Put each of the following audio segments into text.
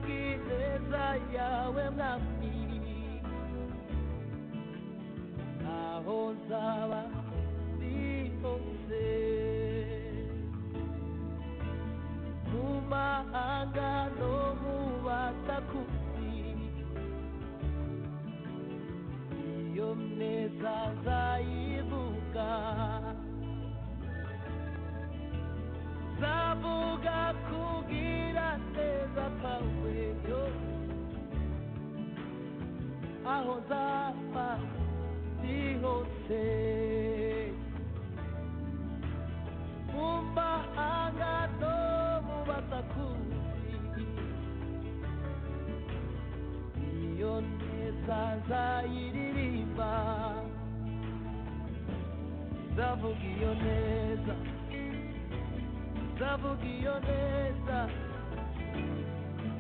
Nzavuga ineza yawe mwami, aho nzaba ndi hose, mu mahanga no mu batakuzi, iyo neza nzayivuga. Nzavuga kugira neza kwawe yo, aho nzaba ndi hose, mu mahanga no mu batakuzi, iyo neza nzayiririmba. Nzavuga iyo neza, nzavuga iyo neza,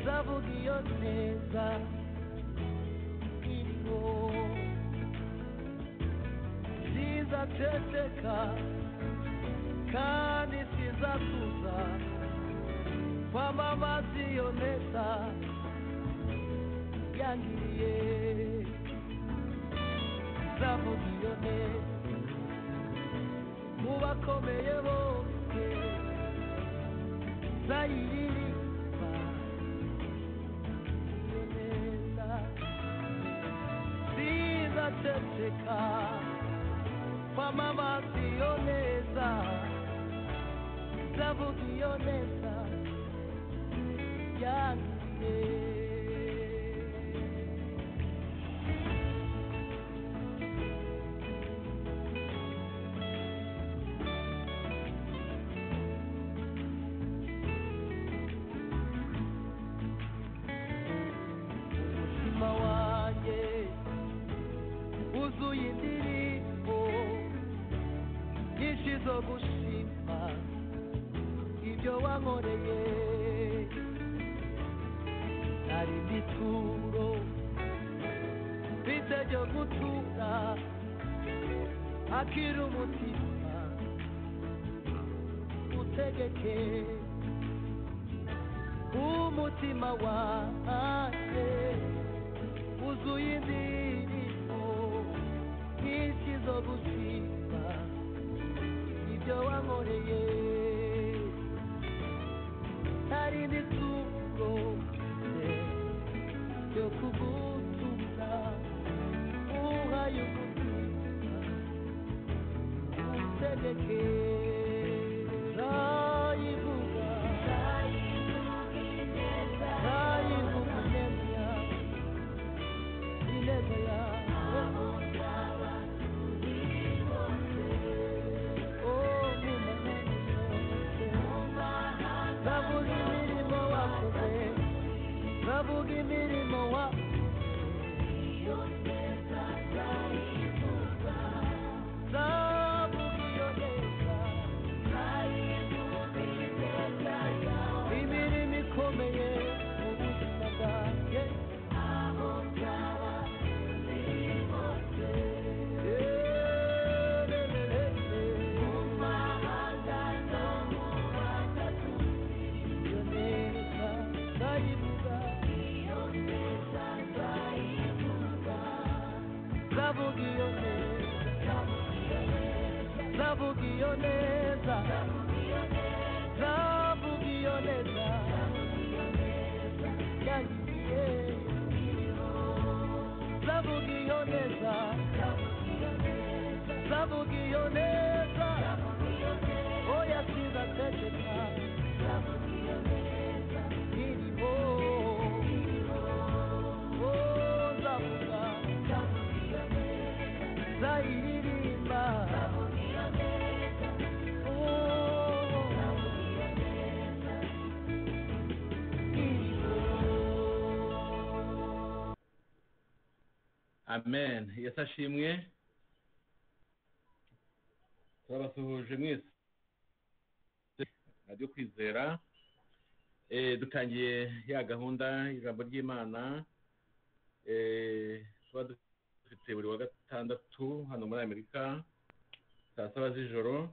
nzavuga iyo neza iriho. Sinzaceceka kandi sinzatuza, kwamamaza iyo neza yangiriye. Nzavuga iyo neza mu bakomeye bose, nzayiririmba iyo neza. Sinzaceceka kwamamaza iyo neza, nzavuga iyo neza yangiriye. Umutima wanjye wuzuye indirimbo nyinshi zo gushima ibyo wankoreye. Nari n'ituro mfite ryo gutura, akira umutima utegeke. Umutima wanjye wuzuye indirimbo nyinshi zo gushima ibyo wankoreye. Nari n'ituro ryo kugutura, uhaye umutima utegeke. Nzayivuga, nzayivuga ineza, ineza yawe. Oh, mu mahanga yose nzavuga imirimo wakoze, nzavuga imirimo wakoze. Nzavuga iyo neza, imirimo ikomeye mu buzima bwanjye. Iyo neza nzayivuga, nzavuga iyo neza, nzavuga iyo neza, nzavuga iyo neza yangiriye. Nzavuga iyo neza, nzavuga iyo neza, oya sinzaceceka iriho. Oh, nzavuga, nzayiririmba. Oh, iriho. Amen. Yesu ashimwe. Turabasuhuje mwese Radiyo Kwizera. Dutangiye ya gahunda y'ijambo ry'Imana tuba dufite buri wa gatandatu hano muri Amerika saa 7 z'ijoro,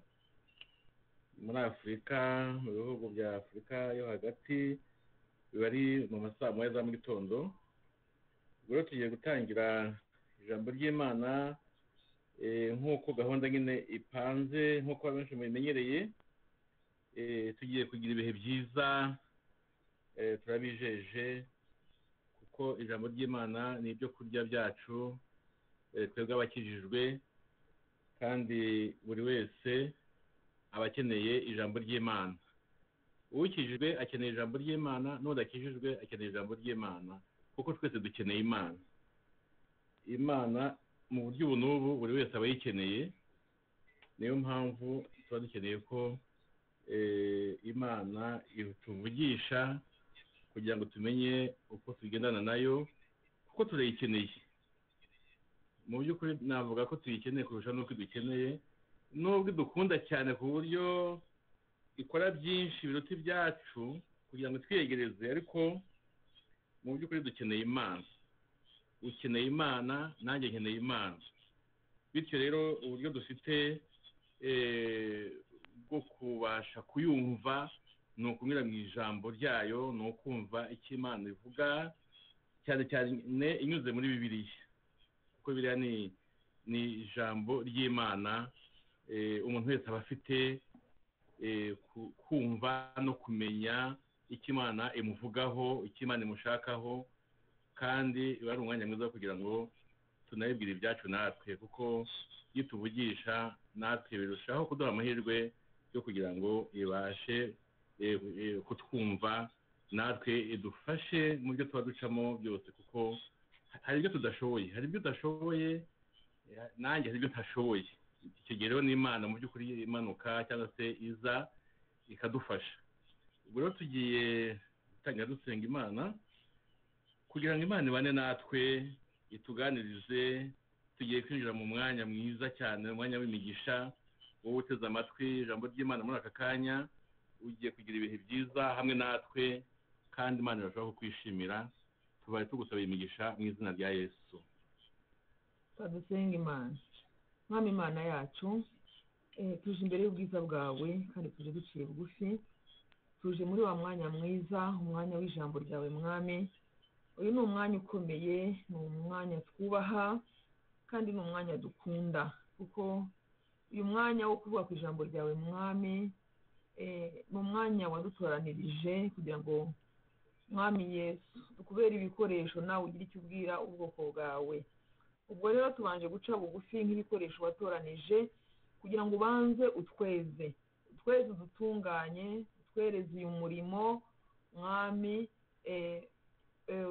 muri Afurika, mu bihugu bya Afurika yo hagati Biba ari mu masaa moya za mu gitondo. Ubwo rero tugiye gutangira ijambo ry'Imana nk'uko gahunda nyine ipanze, nk'uko abenshi mubimenyereye. Tugiye kugira ibihe byiza, turabijeje, kuko ijambo ry'Imana ni ibyo kurya byacu twebwe abakijijwe, kandi buri wese aba akeneye ijambo ry'Imana. Ukijijwe akeneye ijambo ry'Imana, n'udakijijwe akeneye ijambo ry'Imana, kuko twese dukeneye Imana. Imana mu buryo ubu n'ubu buri wese aba ayikeneye. Niyo mpamvu tuba dukeneye ko Imana ituvugisha kugira ngo tumenye uko tugendana nayo, kuko turayikeneye. Mu by'ukuri navuga ko tuyikeneye kurusha n'uko idukeneye, nubwo idukunda cyane ku buryo ikora byinshi biruta ibyacu kugira ngo twiyegereze, ariko mu by'ukuri dukeneye Imana. Ukeneye Imana, nanjye nkeneye Imana. Bityo rero uburyo dufite bwo kubasha kuyumva ni ukunyura mu ijambo ryayo, ni ukumva icyo Imana ivuga, cyane cyane inyuze muri Bibiliya, kuko Bibiliya ni ijambo ry'Imana. Umuntu wese aba afite kumva no kumenya icyo Imana imuvugaho, icyo Imana imushakaho, kandi iba ari umwanya mwiza kugira ngo tunayibwire ibyacu natwe, kuko iyo tuvugisha natwe birushaho kuduha amahirwe yo kugira ngo ibashe kutwumva, natwe idufashe mu byo tuba ducamo byose, kuko hari ibyo tudashoboye, hari ibyo udashoboye, nanjye hari ibyo ntashoboye. Icyo gihe rero ni Imana mu by'ukuri imanuka cyangwa se iza ikadufasha. Ubwo rero tugiye gutangira dusenga Imana kugira ngo Imana ibane natwe, ituganirize. Tugiye kwinjira mu mwanya mwiza cyane, umwanya w'imigisha. Wowe uteze amatwi ijambo ry'Imana muri aka kanya, ugiye kugira ibihe byiza hamwe natwe, kandi Imana irashobora kukwishimira. Tubaye tugusaba imigisha mu izina rya Yesu. Dusenga Imana. Mwami Imana yacu, tuje imbere y'ubwiza bwawe, kandi tuje duciye bugufi, tuje muri wa mwanya mwiza, umwanya w'ijambo ryawe Mwami. Uyu ni umwanya ukomeye, ni umwanya twubaha, kandi ni umwanya dukunda, kuko uyu mwanya wo kuvuga ku ijambo ryawe Mwami, ni umwanya wadutoranirije kugira ngo Mwami Yesu tukubere ibikoresho, nawe ugire icyo ubwira ubwoko bwawe. Ubwo rero tubanje guca bugufi nk'ibikoresho watoranije kugira ngo ubanze utweze, utweze udutunganye, utwereze uyu murimo Mwami.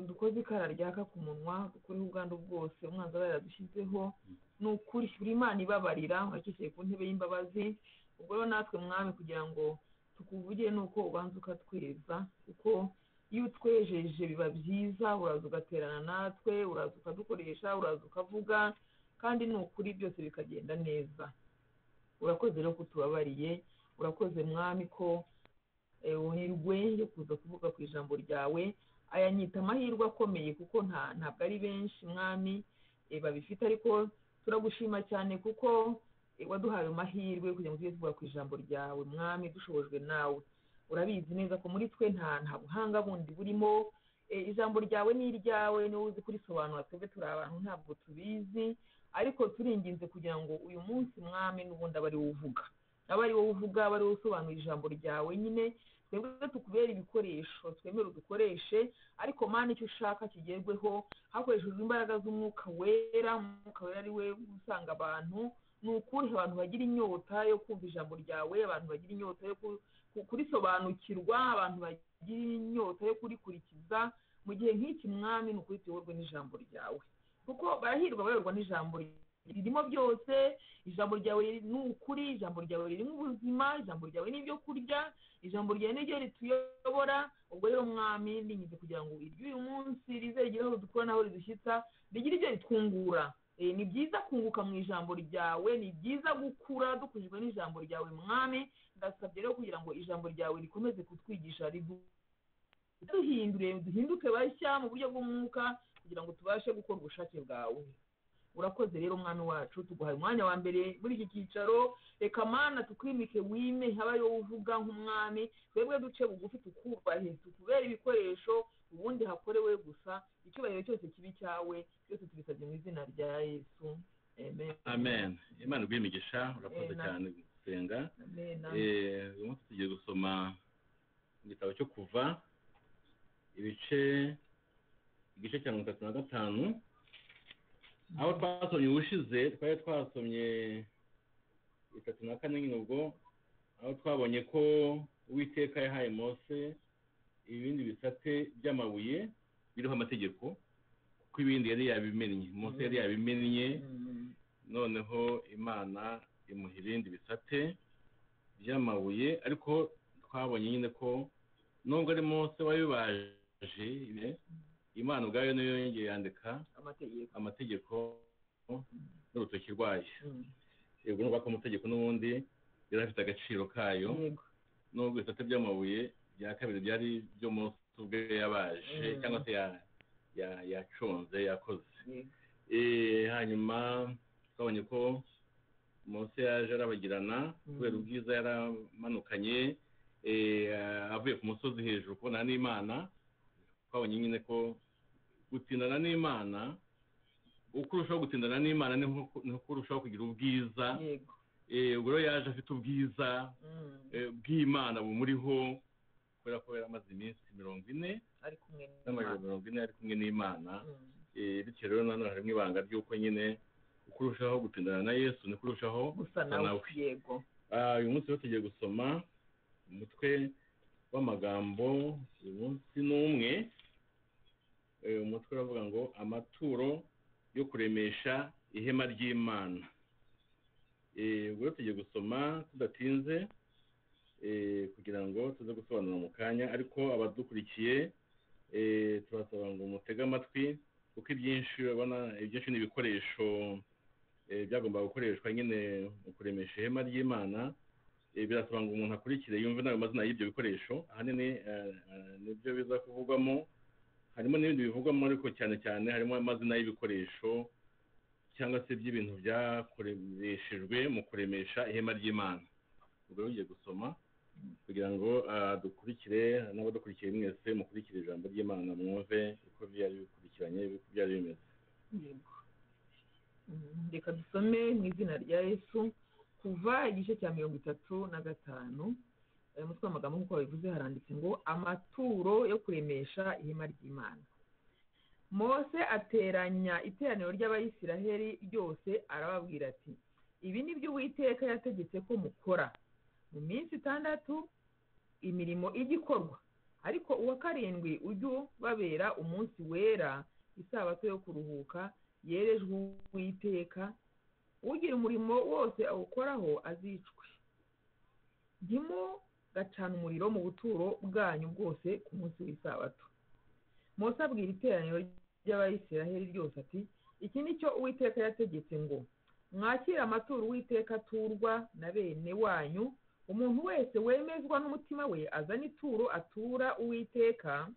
Dukoze ikara ryaka ku munwa, dukureho ubwandu bwose umwanzi aba yaradushyizeho. Ni ukuri buri Imana ibabarira, wakishyire ku ntebe y'imbabazi. Ubwo rero natwe Mwami, kugira ngo tukuvugire nuko ubanza ukatweza, kuko iyo utwejeje biba byiza, uraza ugaterana natwe, uraza ukadukoresha, uraza ukavuga, kandi ni ukuri byose bikagenda neza. Urakoze rero kutubabariye, urakoze Mwami ko uhirwe yo kuza kuvuga ku ijambo ryawe. Aya nyita amahirwe akomeye, kuko ntabwo ari benshi Mwami babifite, ariko turagushima cyane kuko waduhaye amahirwe kugira ngo tujye tuvuga ku ijambo ryawe Mwami, dushobojwe nawe. Urabizi neza ko muri twe nta buhanga bundi burimo. Ijambo ryawe ni iryawe, niwe uzi kurisobanura, twebwe turi abantu ntabwo tubizi, ariko turinginze kugira ngo uyu munsi Mwami n'ubundi abe ari wowe uvuga, abe ari wowe uvuga, abe ari wowe usobanura ijambo ryawe nyine. Twebwe tukubera ibikoresho, twemere udukoreshe, ariko Mana icyo ushaka kigerweho hakoreshejwe imbaraga z'Umwuka Wera. Umwuka Wera ari we usanga abantu, ni ukuri abantu bagira inyota yo kumva ijambo ryawe, abantu bagira inyota yo kurisobanukirwa, abantu bagira inyota yo kurikurikiza. Mu gihe nk'iki Mwami, ni ukuri tuyoborwe n'ijambo ryawe, kuko barahirwa bayoborwa n'ijambo ririmo byose. Ijambo ryawe ni ukuri, ijambo ryawe ririmo ubuzima, ijambo ryawe ni ibyo kurya, ijambo ryawe ni ryo rituyobora. Ubwo rero Mwami, ndinginze kugira ngo iry'uyu munsi rizegere aho dukura n'aho ridushyitsa, rigire ibyo ritwungura. Ni byiza kunguka mu ijambo ryawe, ni byiza gukura dukujijwe n'ijambo ryawe Mwami. Ndasabye rero kugira ngo ijambo ryawe rikomeze kutwigisha, duhindure, duhinduke bashya mu buryo bw'umwuka, kugira ngo tubashe gukora ubushake bwawe. Urakoze rero Mwami wacu, tuguhaye umwanya wa mbere muri iki cyicaro. Reka Mana tukwimike, wime, habayo uvuga nk'umwami, twebwe duce bugufi tukubahe, tukubere ibikoresho, ubundi hakorewe gusa. Icyubahiro cyose kibi cyawe, byose tubisabye mu izina rya Yesu, amen. Amen. Imana iguhe imigisha, urakoze Amen. cyane gusenga. Amen. Uyu munsi tugiye gusoma igitabo cyo Kuva, igice cya 35. Aho twasomye ubushize twari twasomye 34 nyine, ubwo aho twabonye ko Uwiteka yahaye Mose ibindi bisate by'amabuye biriho amategeko, kuko ibindi yari yabimennye, Mose yari yabimennye. Noneho Imana imuha ibindi bisate by'amabuye, ariko twabonye nyine ko nubwo ari Mose wabibaje, Imana ubwayo niyo yongeye yandika amategeko amategeko n'urutoki rwayo. Yego, nuvuga ko amategeko n'ubundi yari afite agaciro kayo, nubwo ibisate by'amabuye bya kabiri byari byo Mose ubwe yabaje cyangwa se yaconze, yakoze. Hanyuma twabonye ko Mose yaje arabagirana kubera ubwiza yaramanukanye, avuye ku musozi hejuru kubonana n'Imana. Twabonye nyine ko gutindana n'Imana, uko urushaho gutindana n'Imana niko urushaho kugira ubwiza. Ubwo rero yaje afite ubwiza bw'Imana bumuriho, kubera ko yari amaze iminsi 40 ari kumwe n'amajoro n'Imana. 40 ari kumwe n'Imana. Bityo rero nanone harimo ibanga ry'uko nyine uko urushaho gutindana na Yesu niko urushaho gusa gusa nawe. Nawe. Uyu munsi rero tugiye gusoma umutwe w'amagambo, uyu munsi ni umwe. Umutwe uravuga ngo amaturo yo kuremesha ihema ry'Imana. Ubwo rero tugiye gusoma tudatinze, kugira ngo tuze gusobanura mu kanya, ariko abadukurikiye, turasaba ngo mutege amatwi, kuko ibyinshi urabona ibyinshi ni ibikoresho byagombaga gukoreshwa nyine mu kuremesha ihema ry'Imana. Birasaba ngo umuntu akurikire yumve n'ayo mazina y'ibyo bikoresho. Ahanini nibyo biza kuvugwamo, harimo n'ibindi bivugwamo, ariko cyane cyane harimo amazina y'ibikoresho cyangwa se by'ibintu byakoreshejwe mu kuremesha ihema ry'Imana. Ubwo rero ugiye gusoma kugira ngo dukurikire, n'abadukurikiye mwese mukurikire ijambo ry'Imana, mwumve uko byari bikurikiranye, uko byari bimeze. Yego. Reka dusome mu izina rya Yesu. Kuva igice cya 35, umutwe w'amagambo nk'uko babivuze haranditse ngo amaturo yo kuremesha ihema ry'Imana. Mose ateranya iteraniro ry'Abayisiraheli ryose, arababwira ati: "Ibi ni byo Uwiteka yategetse ko mukora. Mu minsi 6 imirimo ijya ikorwa, ariko uwa karindwi ujye ubabera umunsi wera, isabato yo kuruhuka yerejwe Uwiteka. Ugira umurimo wose awukoraho azicwe. Ntimugacane umuriro mu buturo bwanyu bwose ku munsi w'isabato." Mose abwira iteraniro ry'Abayisiraheli ryose ati: "Iki ni cyo Uwiteka yategetse ngo mwakire amaturo Uwiteka aturwa na bene wanyu. Umuntu wese wemezwa n'umutima we azana ituro atura Uwiteka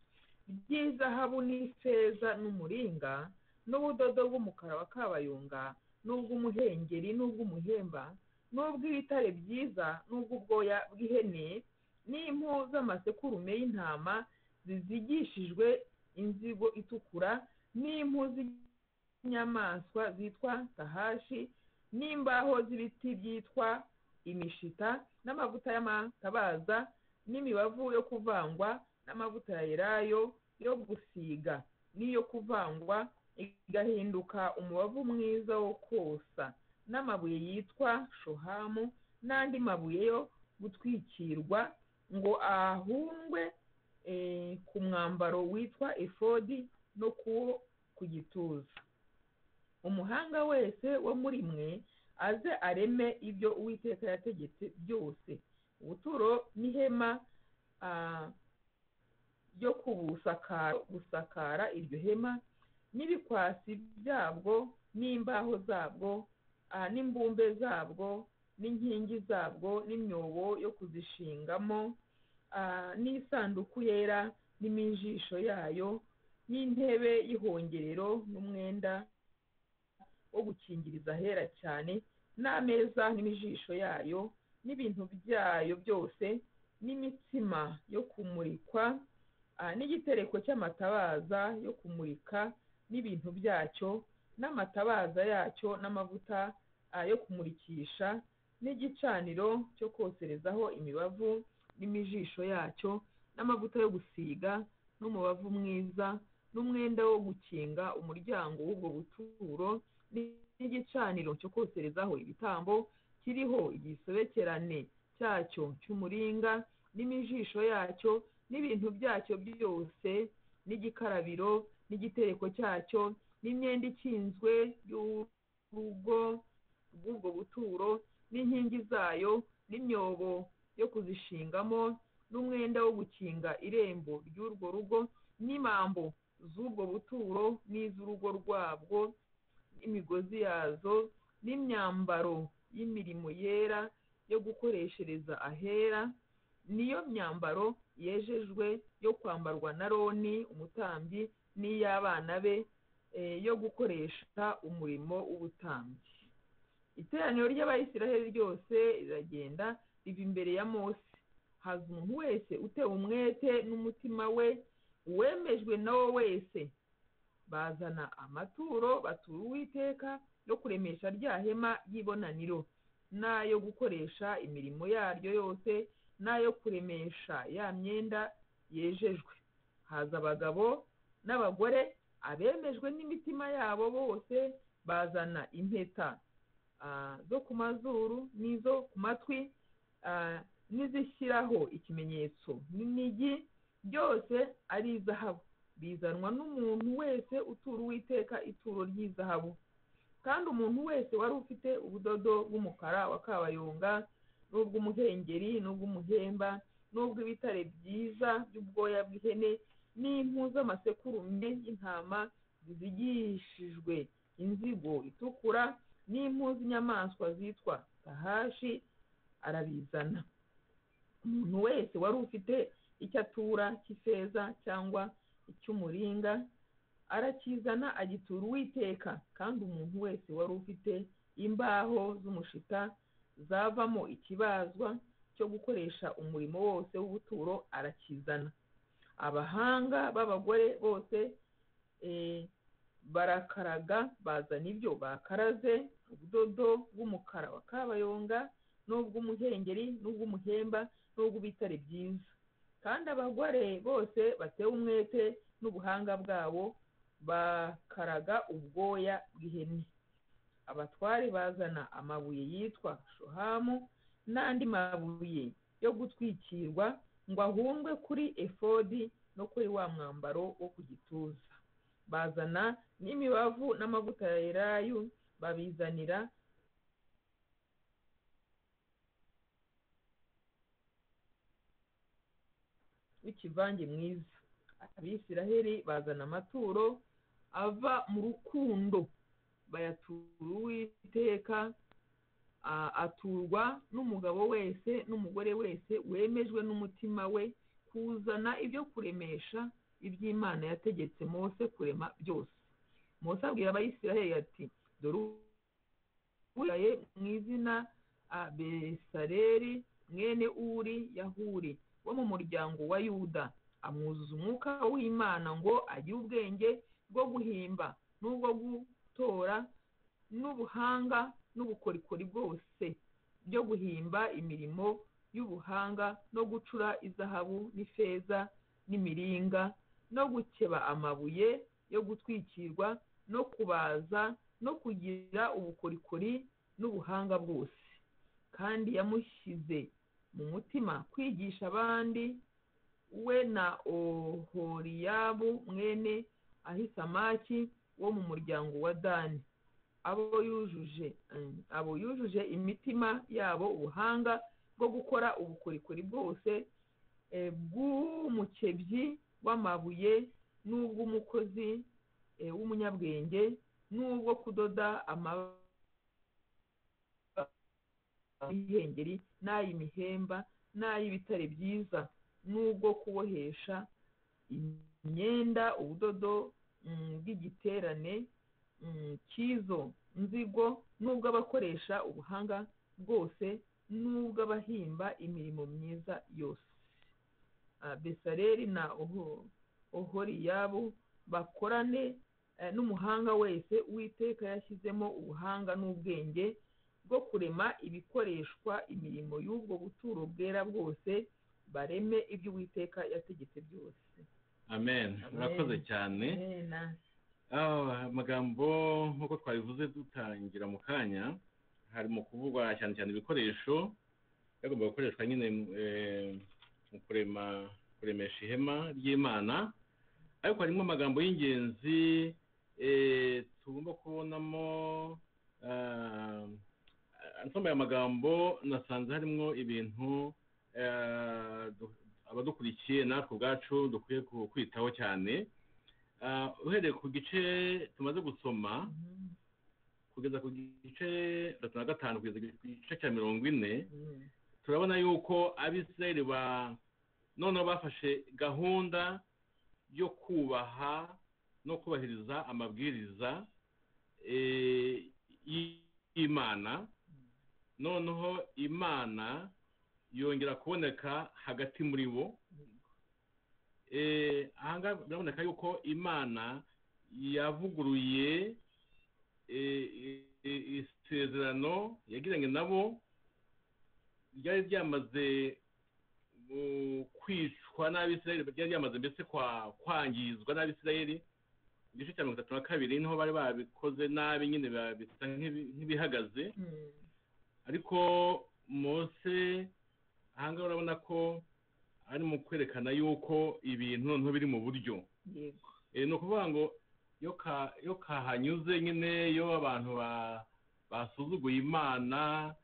ry'izahabu n'ifeza n'umuringa n'ubudodo bw'umukara wa kabayonga n'ubw'umuhengeri n'ubw'umuhemba n'ubw'ibitare byiza n'ubw'ubwoya bw'ihene n'impu z'amasekurume y'intama zizigishijwe inzigo itukura n'impu z'inyamaswa zitwa tahashi n'imbaho z'ibiti byitwa imishita n'amavuta y'amatabaza n'imibavu yo kuvangwa n'amavuta ya elayo yo gusiga n'iyo kuvangwa igahinduka umubavu mwiza wo kosa n'amabuye yitwa shohamu n'andi mabuye yo gutwikirwa ngo ahungwe ku mwambaro witwa efodi no kuwo ku gituza. Umuhanga wese wo muri mwe aze areme ibyo Uwiteka yategetse byose, ubuturo n'ihema ryo gusakara iryo hema n'ibikwasi byabwo n'imbaho zabwo, n'imbumbe zabwo n'inkingi zabwo n'imyobo yo kuzishingamo, n'isanduku yera n'iminjisho yayo n'intebe y'ihongerero n'umwenda wo gukingiriza ahera cyane, n'ameza n'imijisho yayo n'ibintu byayo byose, n'imitsima yo kumurikwa, n'igitereko cy'amatabaza yo kumurika n'ibintu byacyo, n'amatabaza yacyo n'amavuta yo kumurikisha, n'igicaniro cyo koserezaho imibavu n'imijisho yacyo, n'amavuta yo gusiga, n'umubavu mwiza, n'umwenda wo gukinga umuryango w'ubwo buturo, n'igicaniro cyo koserezaho ibitambo kiriho igisobekerane cyacyo cy'umuringa, n'imijisho yacyo n'ibintu byacyo byose, n'igikarabiro n'igitereko cyacyo, n'imyenda ikinzwe y'urugo rw'ubwo buturo, n'inkingi zayo, n'imyobo yo kuzishingamo, n'umwenda wo gukinga irembo ry'urwo rugo, n'imambo z'ubwo buturo n'iz'urugo rwabwo, n'imigozi yazo, n'imyambaro y'imirimo yera yo gukoreshereza ahera, niyo myambaro yejejwe yo kwambarwa na Aroni umutambyi n'iy'abana be, yo gukoresha umurimo w'ubutambyi. Iteraniro ry'Abayisiraheli ryose riragenda riva imbere ya Mose. Haza umuntu wese utewe umwete n'umutima we, uwemejwe nawo wese, bazana amaturo batura Uwiteka yo kuremesha rya hema y'ibonaniro, n'ayo gukoresha imirimo yaryo yose, n'ayo kuremesha ya myenda yejejwe. Haza abagabo n'abagore abemejwe n'imitima yabo bose, bazana impeta zo ku mazuru n'izo ku matwi, n'izishyiraho ikimenyetso n'inigi, byose ari izahabu, bizanwa n'umuntu wese utura Uwiteka ituro ry'izahabu. Kandi umuntu wese wari ufite ubudodo bw'umukara wa kabayonga, n'ubw'umuhengeri, n'ubw'umuhemba, n'ubw'ibitare byiza by'ubwoya bw'ihene, n'impu z'amasekurume y'intama zizigishijwe inzigo itukura, n'impu z'inyamaswa zitwa tahashi, arabizana. Umuntu wese wari ufite icyo atura cy'ifeza cyangwa icy'umuringa arakizana agitura Uwiteka. Kandi umuntu wese wari ufite imbaho z'umushita zavamo ikibazwa cyo gukoresha umurimo wose w'ubuturo arakizana. Abahanga b'abagore bose barakaraga, bazana ibyo bakaraze, ubudodo bw'umukara wa kabayonga, n'ubw'umuhengeri, n'ubw'umuhemba, n'ubw'ibitare byiza. Kandi abagore bose batewe umwete n'ubuhanga bwabo bakaraga ubwoya bw'ihene. Abatware bazana amabuye yitwa shohamu n'andi mabuye yo gutwikirwa ngo ahundwe kuri efodi no kuri wa mwambaro wo ku gituza. Bazana n'imibavu n'amavuta ya elayo, babizanira w'ikivange mwiza. Abisiraheli bazana amaturo ava mu rukundo, bayatura Uwiteka, aturwa n'umugabo wese n'umugore wese wemejwe n'umutima we kuzana ibyo kuremesha iby'Imana yategetse Mose kurema byose. Mose abwira Abayisiraheli ati, dore uwihaye mu izina Besareli mwene Uri Yahuri wo mu muryango wa Yuda, amwuzuza umwuka w'Imana ngo agire ubwenge bwo guhimba n'ubwo gutora n'ubuhanga n'ubukorikori bwose byo guhimba imirimo y'ubuhanga no gucura izahabu n'ifeza n'imiringa no gukeba amabuye yo gutwikirwa no kubaza no kugira ubukorikori n'ubuhanga bwose. Kandi yamushyize mu mutima kwigisha abandi, we na Oholiyabu mwene Ahisamaki wo mu muryango wa Dani, abo yujuje imitima yabo ubuhanga bwo gukora ubukorikori bwose bw'umukebyi w'amabuye n'ubw'umukozi w'umunyabwenge n'ubwo kudoda amahengeri n'ay'imihemba n'ay'ibitare byiza n'ubwo kubohesha imyenda ubudodo bw'igiterane cy'izo nzigo n'ubw'abakoresha ubuhanga bwose n'ubw'abahimba imirimo myiza yose. Besaleli na Oholiyabu bakorane n'umuhanga wese Uwiteka yashyizemo ubuhanga n'ubwenge bwo kurema ibikoreshwa imirimo y'ubwo buturo bwera bwose, bareme ibyo Uwiteka yategetse byose. Amen. Murakoze cyane. Amagambo nk'uko twabivuze dutangira mu kanya, harimo kuvugwa cyane cyane ibikoresho byagomba gukoreshwa nyine mu kuremesha ihema ry'Imana, ariko harimo amagambo y'ingenzi tugomba kubonamo. Nsoma aya magambo nasanze harimo ibintu abadukurikiye natwe ubwacu dukwiye kwitaho cyane. Uhereye ku gice tumaze gusoma kugeza ku gice 35 kugeza ku gice cya 40, turabona yuko Abisirayeli noneho bafashe gahunda yo kubaha no kubahiriza amabwiriza y'Imana. Noneho Imana yongera kuboneka hagati muri bo. Ahangaha biraboneka yuko Imana yavuguruye isezerano yagiranye nabo ryari ryamaze kwicwa n'Abisirayeli, ryari ryamaze mbese kwangizwa n'Abisirayeli. Igice cya 32 niho bari babikoze nabi nyine, bisa nk'ibihagaze. Ariko Mose ahangaha urabona ko ari mu kwerekana yuko ibintu noneho biri mu buryo. Ni ukuvuga ngo iyo kahanyuze nyine, iyo abantu basuzuguye Imana,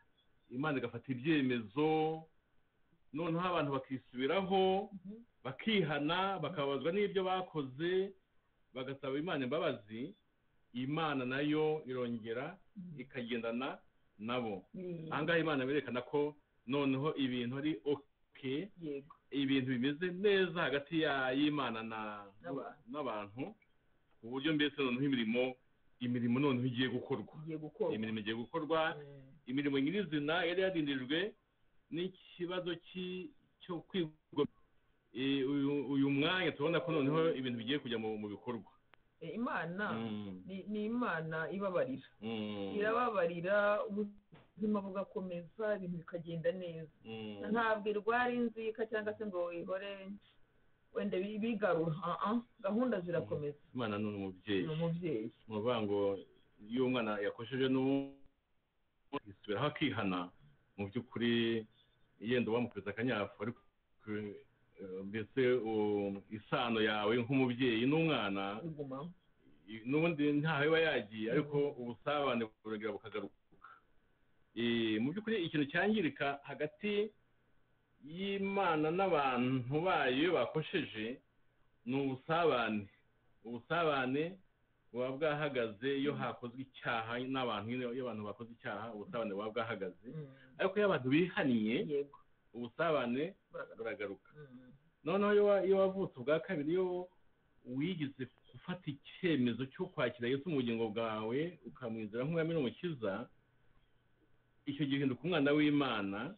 Imana igafata ibyemezo, noneho abantu bakisubiraho, bakihana, bakababazwa n'ibyo bakoze, bagasaba Imana imbabazi, Imana nayo irongera ikagendana nabo. Ahangaha Imana berekana ko noneho ibintu ari okay, ibintu bimeze neza hagati y'Imana n'abantu, ku buryo mbese noneho imirimo noneho igiye gukorwa. Imirimo igiye gukorwa, imirimo nyirizina yari yadindijwe n'ikibazo cyo kwigomwa. Uyu mwanya tubona ko noneho ibintu bigiye kujya mu bikorwa. Imana ni Imana ibabarira, irababarira, ubuzima bugakomeza, ibintu bikagenda neza. Ntabwo irwara inzika cyangwa se ngo ihore wenda bigarura, gahunda zirakomeza. Imana ni umubyeyi, ni ukuvuga ngo iyo umwana yakosheje n'isubiraho akihana, mu by'ukuri yenda wamukubise akanyafu, ariko mbese isano yawe nk'umubyeyi n'umwana n'ubundi ntaho iba yagiye, ariko ubusabane burongera bukagaruka. Mu by'ukuri ikintu cyangirika hagati y'Imana n'abantu bayo bakosheje ni ubusabane. Ubusabane buba bwahagaze iyo hakozwe icyaha n'abantu, iyo abantu bakoze icyaha ubusabane buba bwahagaze, ariko iyo abantu bihaniye ubusabane buragaruka. Noneho iyo wavutse ubwa kabiri, iyo wigize gufata icyemezo cyo kwakira Yesu mu bugingo bwawe ukamwizera nk'umwami n'umukiza, icyo gihe uhinduka umwana w'Imana.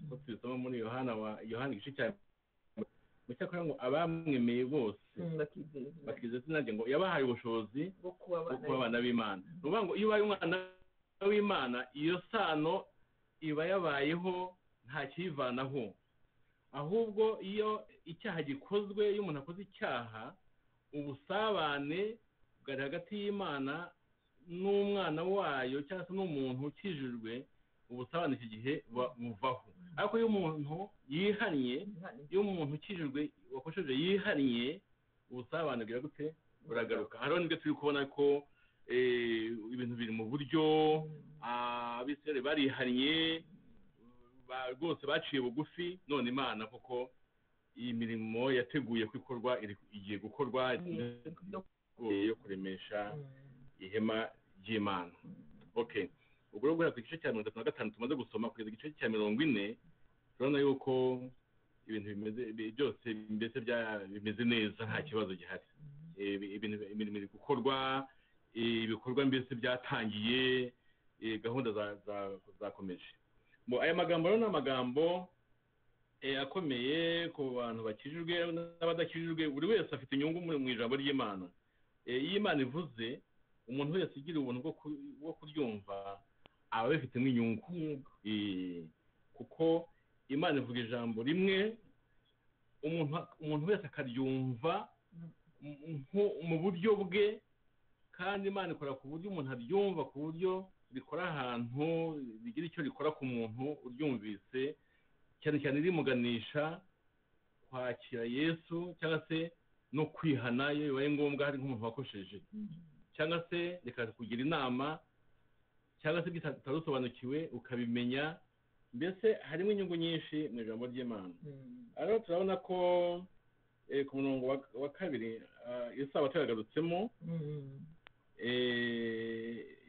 Uko tubisoma muri Yohana igice cya cyakora ngo abamwemeye bose bakizeza izina rye, ngo yabahaye ubushobozi bwo kuba abana b'Imana. Ni ukuvuga ngo iyo ubaye umwana w'Imana, iyo sano iba yabayeho, nta kiyivanaho. Ahubwo iyo icyaha gikozwe, iyo umuntu akoze icyaha, ubusabane bwari hagati y'Imana n'umwana wayo cyangwa se n'umuntu ukijijwe, ubusabane iki gihe buvaho. Ariko iyo umuntu yihannye, iyo umuntu ukijijwe wakosheje yihannye, ubusabane bwira gute? Buragaruka. Hariho nibyo turi kubona ko ibintu biri mu buryo, Abisirayeli barihannye rwose, baciye bugufi. None Imana koko iyi mirimo yateguye ko ikorwa igiye gukorwa yo kuremesha ihema ry'Imana. Okay, ubwo rero guhera ku gice cya 35 tumaze gusoma kugeza igice cya 40, turabona yuko ibintu bimeze byose mbese bimeze neza, nta kibazo gihari. Ibintu imirimo iri gukorwa, Ibikorwa mbese byatangiye, gahunda zakomeje. Aya magambo rero ni amagambo akomeye ku bantu bakijijwe n'abadakijijwe. Buri wese afite inyungu mu ijambo ry'Imana. Iyo Imana ivuze, umuntu wese ugira ubuntu bwo kuryumva aba abifitemo inyungu. Kuko Imana ivuga ijambo rimwe, umuntu wese akaryumva mu buryo bwe, kandi Imana ikora ku buryo umuntu aryumva, ku buryo rikora ahantu rigira icyo rikora ku muntu uryumvise, cyane cyane rimuganisha kwakira Yesu cyangwa se no kwihana iyo bibaye ngombwa hari nk'umuntu wakosheje, cyangwa se rikakugira inama, cyangwa se utarusobanukiwe ukabimenya. Mbese harimo inyungu nyinshi mu ijambo ry'Imana. Rero turabona ko ku murongo wa 2 isabato yagarutsemo,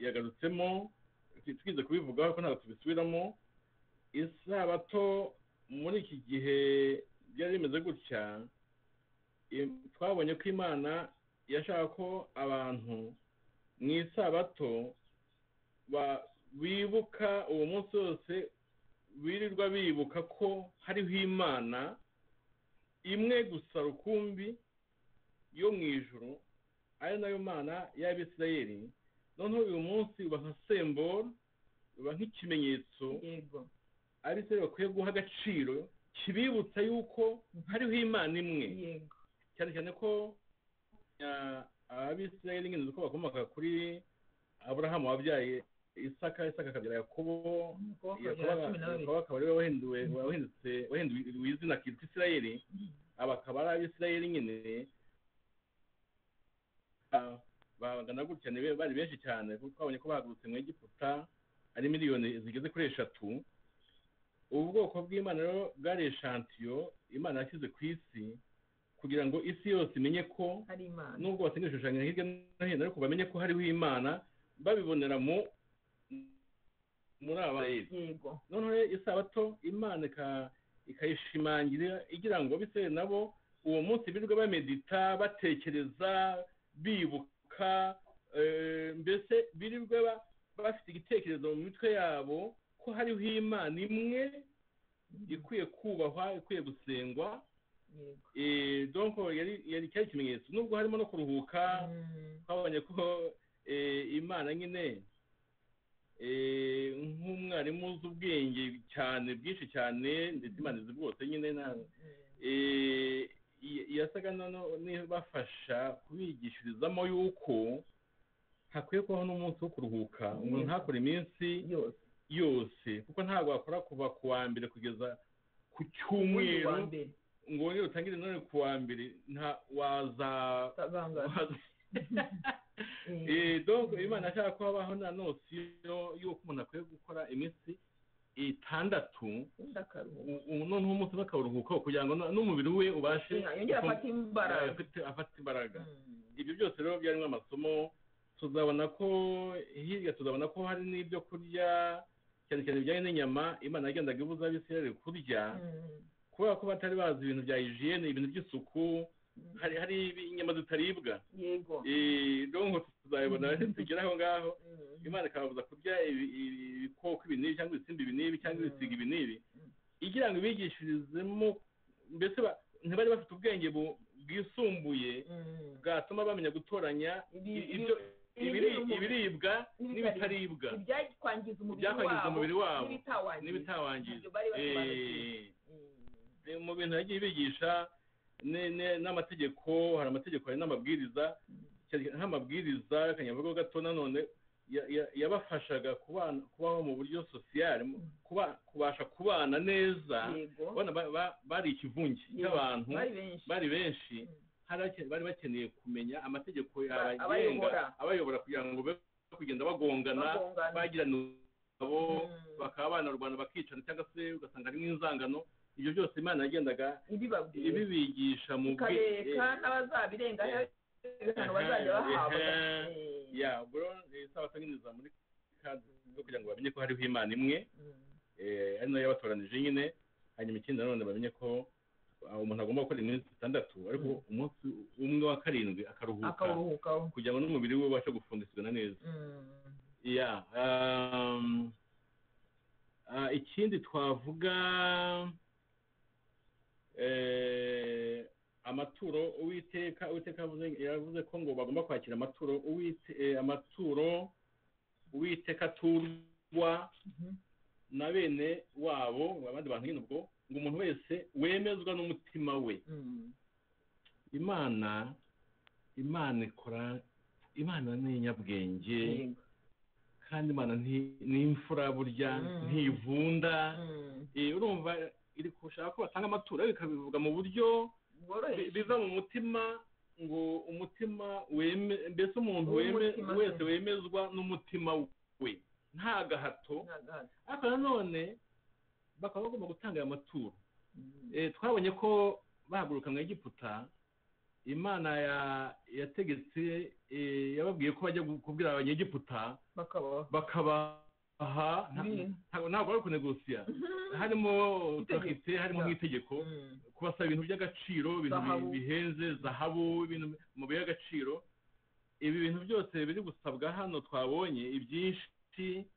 yagarutsemo twize kubivugaho ko ntabwo tubisubiramo. Isabato muri iki gihe byari bimeze gutya, twabonye ko Imana yashaka ko abantu mu isabato bibuka uwo munsi wose, birirwa bibuka ko hariho Imana imwe gusa rukumbi yo mu ijuru, ari nayo Mana y'Abisirayeli. Noneho uyu munsi uba nka semboro, uba nk'ikimenyetso Abisirayeli bakwiye guha agaciro, kibibutsa yuko hariho Imana imwe. Cyane cyane ko Abisirayeli nyine uko bakomoka kuri Aburahamu wabyaye Isaka, Isaka akabyara Yakobo, Yakobo akaba ariwe wahinduwe izina akitwa Isirayeli. Aba akaba ari Abisirayeli nyine bagana gutya, bari benshi cyane kuko twabonye ko bahagurutse mu Egiputa ari miliyoni zigeze kuri 3. Ubu bwoko bw'Imana rero bwari eshantiyo Imana yashyize ku isi kugira ngo isi yose imenye ko hari Imana, nubwo basenga ibishushanyo hirya no hino, ariko bamenye ko hariho Imana, babibonera muri aba. Noneho isabato Imana ikayishimangira igira ngo Abisirayeli nabo uwo munsi birirwa bamedita, batekereza, bibuka, mbese birirwa bafite igitekerezo mu mitwe yabo ko hariho Imana imwe ikwiye kubahwa, ikwiye gusengwa. Donc yari cyari ikimenyetso, nubwo harimo no kuruhuka. Twabonye ko Imana nyine nk'umwarimu uzi ubwenge cyane bwinshi cyane, ndetse Imana izi bwose nyine, yasaga n'ibafasha kubigishirizamo yuko hakwiye kubaho n'umunsi wo kuruhuka, umuntu ntakore iminsi yose, kuko ntabwo wakora kuva ku wa mbere kugeza ku cyumweru ngo wongere utangire none ku wa mbere, nta waza. Donc Imana ashaka ko habaho na nosiyo y'uko umuntu akwiye gukora iminsi 6, noneho umunsi bakawuruhuka kugira ngo n'umubiri we ubashe afate imbaraga. Ibyo byose rero byarimo amasomo. Tuzabona ko hirya, tuzabona ko hari n'ibyo kurya cyane cyane bijyanye n'inyama Imana yagendaga ibuza Abisirayeli kurya, kubera ko batari bazi ibintu bya hygiene, ibintu by'isuku. Hari inyama zitaribwa. Donc tuzabibona tugera aho ngaho. Imana ikababuza kurya ibikoko ibi n'ibi, cyangwa ibisimba ibi n'ibi, cyangwa ibisiga ibi n'ibi, igira ngo ibigishirizemo. Mbese ntibari bafite ubwenge bwisumbuye bwatuma bamenya gutoranya ibyo ibiribwa n'ibitaribwa, ibyakwangiza umubiri wabo n'ibitawangiza. Mu bintu yagiye bigisha n'amategeko, hari amategeko, hari n'amabwiriza. Nk'amabwiriza kanyavuga gato nanone yabafashaga kubaho mu buryo social, kubasha kubana neza. Ubona bari ikivunge cy'abantu, bari benshi, bari bakeneye kumenya amategeko yabagenga, abayobora, kugira ngo be kugenda bagongana, bagirana abo bakaba banarwana bakicana, cyangwa se ugasanga harimo inzangano. Ibyo byose Imana yagendaga ibibigisha mu ikareka n'abazabirengaho ibihano bazajya bahabwa. Ya ubwo isabato nyine iza muri kadi kugira ngo bamenye ko hariho Imana imwe, ari nayo yabatoranije nyine. Hanyuma ikindi nanone bamenye ko Umuntu agomba gukora iminsi 6, ariko umunsi umwe wa 7 akaruhuka kugira ngo n'umubiri we ubashe gufundikirana neza. Ya ikindi twavuga amaturo Uwiteka yavuze ko ngo bagomba kwakira amaturo amaturo Uwiteka aturwa na bene wabo abandi bantu nyine, ubwo ngo umuntu wese wemezwa n'umutima we. Imana ikora, Imana ni inyabwenge kandi Imana ni imfura burya ntivunda. Urumva iri gushaka ko batanga amaturo ikabivuga mu buryo biva mu mutima, ngo umutima mbese umuntu wese wemezwa n'umutima we nta gahato. Ariko nanone bakaba bagomba gutanga aya maturo. Twabonye ko bahaguruka mu Egiputa, Imana yategetse yababwiye ko bajya kubwira abanyegiputa bakabaha, ntabwo bari kunegosiya, harimo autorité, harimo nk'itegeko kubasaba ibintu by'agaciro, ibintu bihenze, zahabu, ibintu mu by'agaciro. Ibi bintu byose biri gusabwa hano twabonye ibyinshi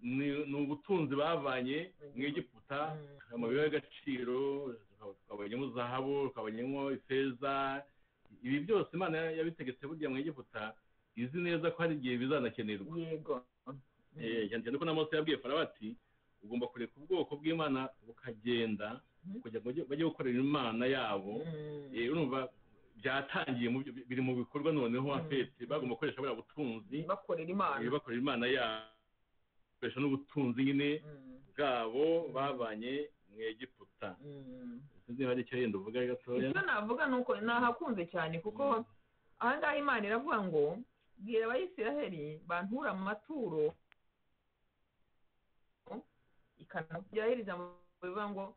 ni ubutunzi bavanye mu Egiputa, amabuye y'agaciro, twabonyemo zahabu, twabonyemo ifeza. Ibi byose Imana yabitegetse burya mu Egiputa izi neza ko hari igihe bizanakenerwa. Yego. Cyane ko na Mose yabwiye Farawo ati ugomba kureka ubwoko bw'Imana bukagenda kugira ngo bajye gukorera Imana yabo. Urumva byatangiye biri mu bikorwa noneho afete bagomba gukoresha buriya butunzi bakorera Imana, bakorera Imana yabo, bakoresha n'ubutunzi nyine bwabo bavanye mu Egiputa. Sinzi niba ari icyo yenda uvuga gatoya. Icyo navuga ni uko nahakunze cyane, kuko aha ngaha Imana iravuga ngo bwira Abayisiraheli bantura amaturo, ikanabwira ijambo rivuga ngo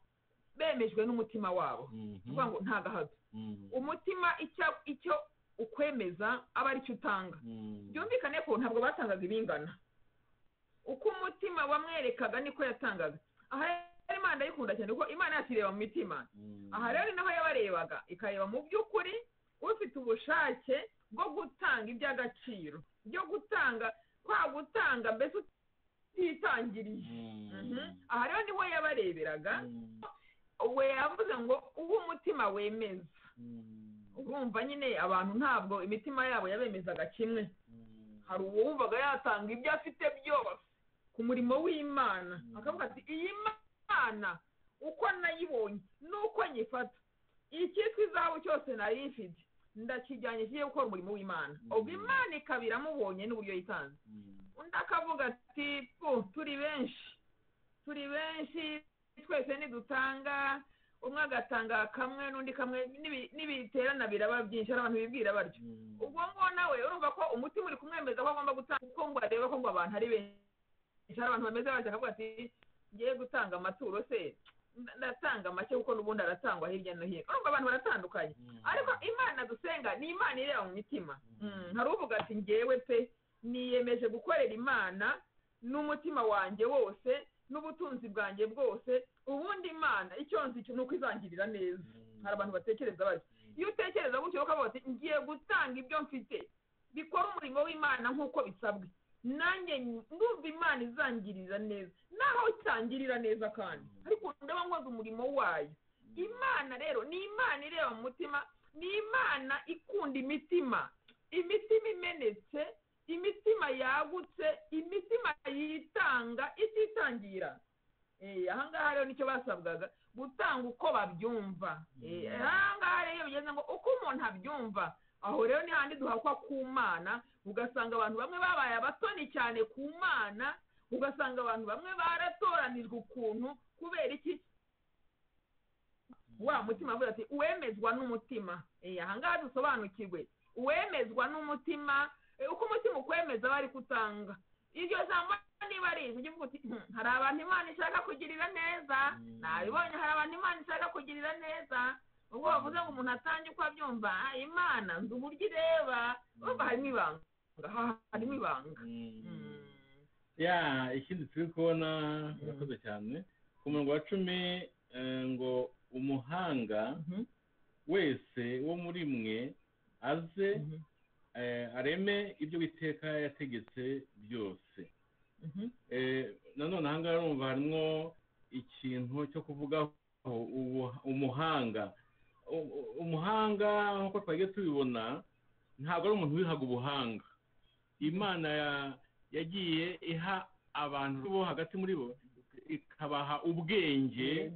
bemejwe n'umutima wabo, kuvuga ngo nta gahato. Umutima icyo ukwemeza aba aricyo utanga. Byumvikane ko ntabwo batangaga ibingana, uko umutima wamwerekaga niko yatangaga. Aha rero Imana ndayikunda cyane kuko Imana yakireba mu mitima. Aha rero naho yabarebaga ikareba mu by'ukuri ufite ubushake bwo gutanga iby'agaciro, byo gutanga kwa gutanga mbese utitangiriye. Aha rero niho yabareberaga. We yavuze ngo uwo umutima wemeza. Urumva nyine abantu ntabwo imitima yabo yabemezaga kimwe. Hari uwumvaga yatanga ibyo afite byose ku murimo w'Imana, akavuga ati iyi Mana uko nayibonye nuko nyifata, icyitwa izahabu cyose nari mfite ndakijyanye kigiye gukora umurimo w'Imana. Ubwo Imana ikaba iramubonye n'uburyo yitanze. Undi akavuga ati turi benshi twese nidutanga, umwe agatanga kamwe n'undi kamwe, n'ibiterana biraba byinshi, hari abantu bibwira batyo. Ubwo ngo nawe urumva ko umutima uri kumwemeza ko agomba gutanga, kuko ngo areba ko ngo abantu ari benshi, hari abantu bameze batyo, akavuga ati ngiye gutanga amaturo se ndatanga make kuko n'ubundi aratangwa hirya no hino. Urumva abantu baratandukanye, ariko Imana dusenga ni Imana ireba mu mitima. Hari uvuga ati ngewe pe niyemeje gukorera Imana n'umutima wanjye wose n'ubutunzi bwanjye bwose, ubundi Imana icyo nzi cyo nuko izangirira neza. Hari abantu batekereza batyo. Iyo utekereza gutyo ukavuga ati ngiye gutanga ibyo mfite bikora umurimo w'Imana nk'uko bisabwe, nanjye ndumva Imana izangirira neza, naho itangirira neza kandi ariko ndaba nkoze umurimo wayo. Imana rero ni Imana ireba mu mutima, ni Imana ikunda imitima, imitima imenetse, imitima yagutse, imitima yitanga ititangira. Aha ngaha rero nicyo basabwaga, gutanga uko babyumva. Aha ngaha rero bigeze ngo uko umuntu abyumva, aho rero ni handi duhakwa ku Mana, ugasanga abantu bamwe babaye abatoni cyane ku Mana, ugasanga abantu bamwe baratoranijwe ukuntu. Kubera iki? Wa mutima avuga ati uwemezwa n'umutima. Aha ngaha dusobanukirwe, uwemezwa n'umutima, uko umutima ukwemeza bari kutanga. Iryo jambo niba ari ujye uvuga uti hari abantu Imana ishaka kugirira neza, nabibonye, hari abantu Imana ishaka kugirira neza. Ubwo bavuze ngo umuntu atange uko abyumva, Imana nzi uburyo ireba, urumva harimo ibanga, harimo ibanga. Ya ikindi turi kubona, urakoze cyane, ku murongo wa 10 ngo Umuhanga wese wo muri mwe aze areme ibyo Uwiteka yategetse byose. Nanone aha ngaha urumva harimo ikintu cyo kuvugaho umuhanga. Umuhanga nk'uko twagiye tubibona ntabwo ari umuntu wihaga ubuhanga. Imana yagiye iha abantu bo hagati muri bo ikabaha ubwenge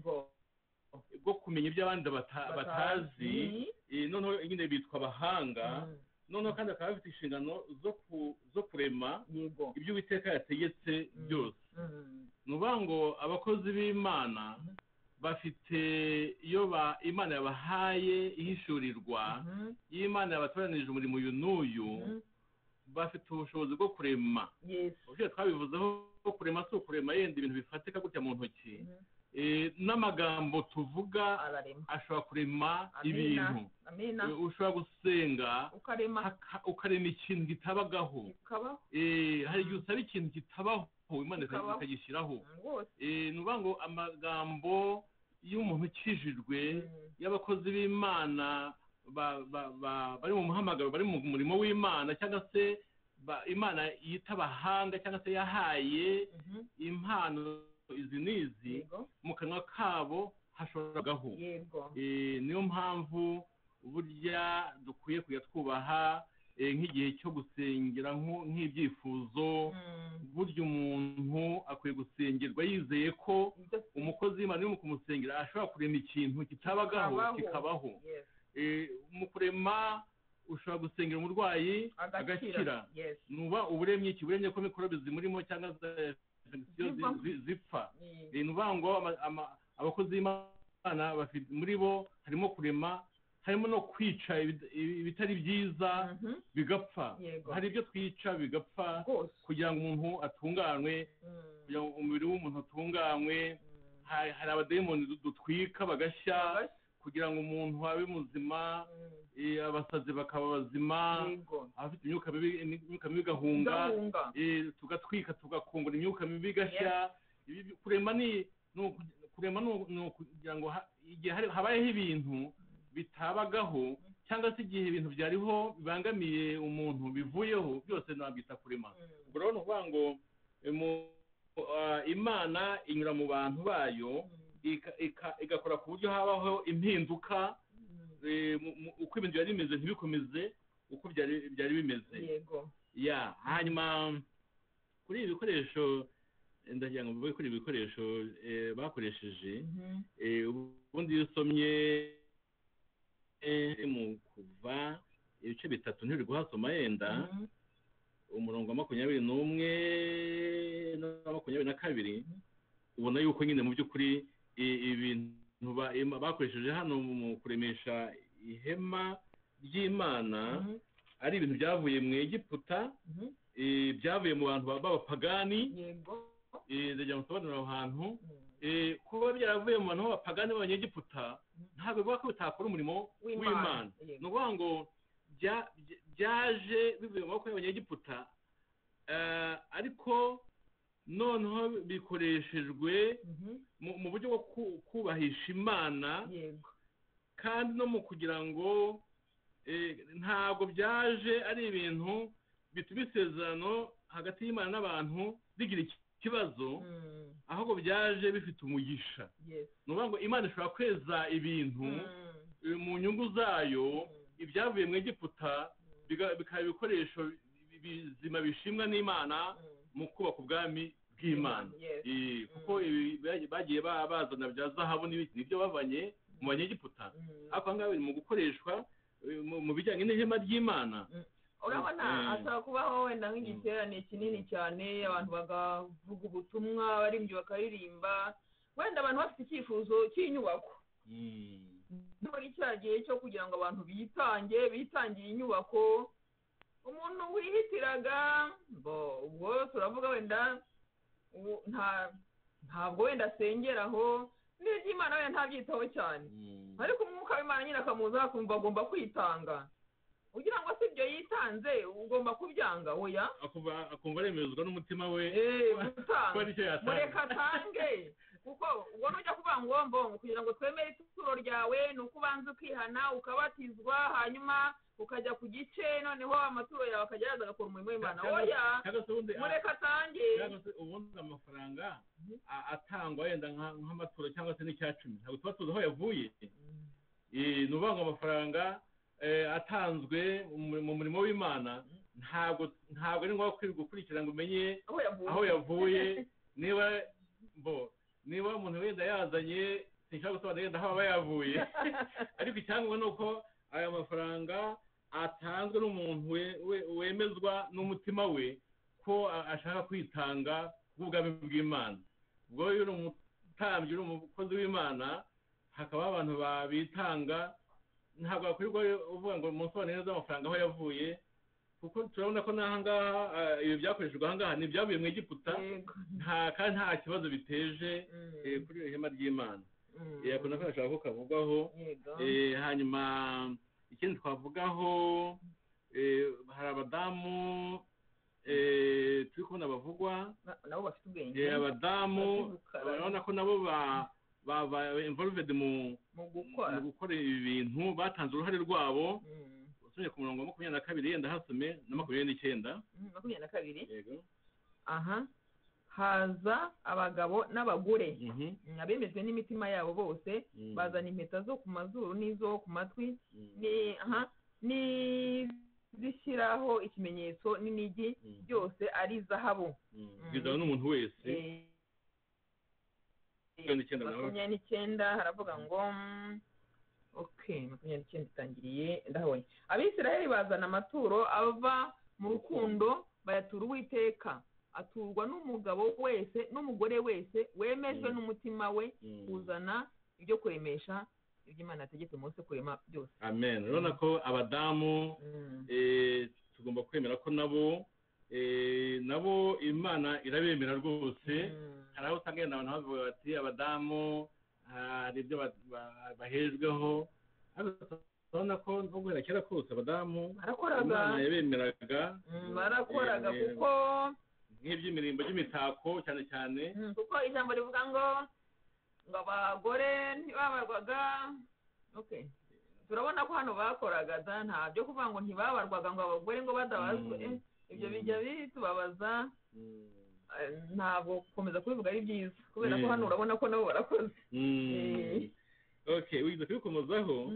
bwo kumenya ibyo abandi batazi, noneho nyine bitwa abahanga. Noneho kandi bakaba bafite inshingano zo kurema ibyo Uwiteka yategetse byose. Ni ukuvuga ngo abakozi b'Imana bafite iyo Imana yabahaye ihishurirwa, iyo Imana yabatoranije umurimo uyu n'uyu, bafite ubushobozi bwo kurema. Ubushobozi twabivuzeho, kurema si ukurema yenda ibintu bifatika gutya mu ntoki, n'amagambo tuvuga ashobora kurema ibintu. Ushobora gusenga ukarema ikintu kitabagaho. Hari igihe usaba ikintu kitabaho Imana ikagishyiraho. Ni ukuvuga ngo amagambo y'umuntu ukijijwe, y'abakozi b'Imana bari mu muhamagaro, bari mu murimo w'Imana, cyangwa se Imana yita abahanga, cyangwa se yahaye impano izi n'izi, mu kanwa kabo hashobora. Niyo mpamvu burya dukwiye kujya twubaha nk'igihe cyo gusengera nk'ibyifuzo. Burya umuntu akwiye gusengerwa yizeye ko umukozi w'Imana urimo kumusengera ashobora kurema ikintu kitabagaho kikabaho. Mu kurema ushobora gusengera umurwayi agakira. Nuba uburemye iki? Uburemye ko mikorobe zimurimo cyangwa zipfa. Ni ukuvuga ngo abakozi b'Imana bafite muri bo harimo kurema, harimo no kwica ibitari byiza bigapfa. Hari ibyo twica bigapfa kugira ngo umuntu atunganwe, kugira ngo umubiri w'umuntu utunganywe. Hari abadayimoni dutwika bagashya kugira ngo umuntu abe muzima, abasazi bakaba bazima, abafite imyuka mibi igahunga, tugatwika tugakungura imyuka mibi igashya. Kurema ni ukugira ngo igihe habayeho ibintu bitabagaho, cyangwa se igihe ibintu byariho bibangamiye umuntu bivuyeho, byose nabyita kurema. Ubwo rero ni ukuvuga ngo Imana inyura mu bantu bayo igakora ku buryo habaho impinduka, uko ibintu byari bimeze ntibikomeze uko byari bimeze. Ya hanyuma kuri ibi bikoresho, ndagira ngo mvuge kuri ibi bikoresho bakoresheje. Ubundi iyo usomye mu Kuva ibice 3 ntiri guhasoma yenda, umurongo wa 21 na 22, ubona yuko nyine mu by'ukuri ibintu bakoresheje hano mu kuremesha ihema ry'Imana ari ibintu byavuye mu Egiputa, byavuye mu bantu b'abapagani. Ndagira ngo nsobanure aho hantu. Kuba byaravuye mu bantu b'abapagani b'Abanyegiputa ntabwo bivuga ko bitakora umurimo w'Imana. Ni ukuvuga ngo byaje bivuye mu maboko y'Abanyegiputa, ariko noneho bikoreshejwe mu buryo bwo kubahisha Imana, kandi no mu kugira ngo ntabwo byaje ari ibintu bituma isezerano hagati y'Imana n'abantu rigira ikibazo, ahubwo byaje bifite umugisha. Ni ukuvuga ngo Imana ishobora kweza ibintu mu nyungu zayo, ibyavuye mu Egiputa bikaba ibikoresho bizima bishimwa n'Imana mu kubaka ubwami bw'Imana. Kuko bagiye bazana bya zahabu n'ibyo bavanye mu Banyegiputa, ariko aha ngaha biri mu gukoreshwa mu bijyanye n'ihema ry'Imana. Urabona ashobora kubaho wenda nk'igiterane kinini cyane, abantu bakavuga ubutumwa, abaririmbyi bakaririmba, wenda abantu bafite icyifuzo cy'inyubako. Muri cya gihe cyo kugira ngo abantu bitange, bitangire inyubako, umuntu wihitiraga ubwo turavuga wenda ntabwo wenda asengeraho n'iby'Imana wenda ntabyitaho cyane, ariko umwuka w'Imana nyine akamuza akumva agomba kwitanga. Ugira ngo si ibyo yitanze ugomba kubyanga, oya, akumva aremezwa n'umutima we mureka atange. Kuko ubwo nujya kuvuga ngo mbongo kugira ngo twemere ituro ryawe ni uko ubanza ukihana, ukabatizwa, hanyuma ukajya ku gice, noneho amaturo yawe akajya yaza agakora umurimo w'Imana. Oya, Cyangwa se ubundi mureka atange. Cyangwa se ubundi amafaranga atangwa wenda nk'amaturo cyangwa se n'icya cumi, ntabwo tuba tuzi aho yavuye. Ni ukuvuga ngo amafaranga atanzwe mu murimo w'Imana ntabwo ari ngombwa kwirirwa gukurikira ngo umenye aho yavuye. Aho yavuye. Niba umuntu wenda yazanye, sinshobora gusobanura yenda aho aba yavuye, ariko icyangombwa ni uko aya mafaranga atanzwe n'umuntu wemezwa n'umutima we ko ashaka kwitanga kubw'ubwami bw'Imana. Ubwo iyo uri umutambyi, uri umukozi w'Imana, hakaba abantu babitanga, ntabwo wakwirirwa uvuga ngo munsobanurire neza amafaranga aho yavuye, kuko turabona ko n'aha ngaha ibi byakoreshejwe aha ngaha ni ibyavuye mu Egiputa. Nta kandi nta kibazo biteje kuri iri hema ry'Imana. Ako nako nashaka ko kavugwaho. Hanyuma ikindi twavugaho, hari abadamu turi kubona bavugwa. Nabo bafite ubwenge. Abadamu Bafite ubukara. Urabona ko nabo ba involved mu mu gukora mu gukora ibi bintu, batanze uruhare rwabo. Usomye ku murongo wa 22, yenda hasome na 29. 22. Yego. Aha haza abagabo n'abagore abemejwe n'imitima yabo bose, bazana impeta zo ku mazuru n'izo ku matwi ni aha n'izishyiraho ikimenyetso n'inigi, byose ari zahabu. Bizana n'umuntu wese. 29 nawe. 29 haravuga ngo okay, 29 itangiriye ndahabonye. Abisirayeli bazana amaturo ava mu rukundo, bayatura Uwiteka, aturwa n'umugabo wese n'umugore wese wemejwe n'umutima we kuzana ibyo kuremesha ibyo Imana yategetse Mose kurema byose. Amen. Urabona ko abadamu tugomba kwemera ko nabo Imana irabemera rwose. Hari aho usanga yenda abantu bavuga bati abadamu hari ibyo bahejweho, ariko urabona ko no guhera kera kose abadamu barakoraga. Imana yabemeraga. Barakoraga kuko nk'iby'imirimbo by'imitako cyane cyane. Kuko ijambo rivuga ngo abagore ntibabarwaga. Okay, turabona ko hano bakoraga da, nta byo kuvuga ngo ntibabarwaga, ngo abagore ngo badabazwe. Ibyo bijya bitubabaza. Ntabwo gukomeza kubivuga ari byiza kubera ko hano urabona ko nabo barakoze. Okay, wize kubikomozaho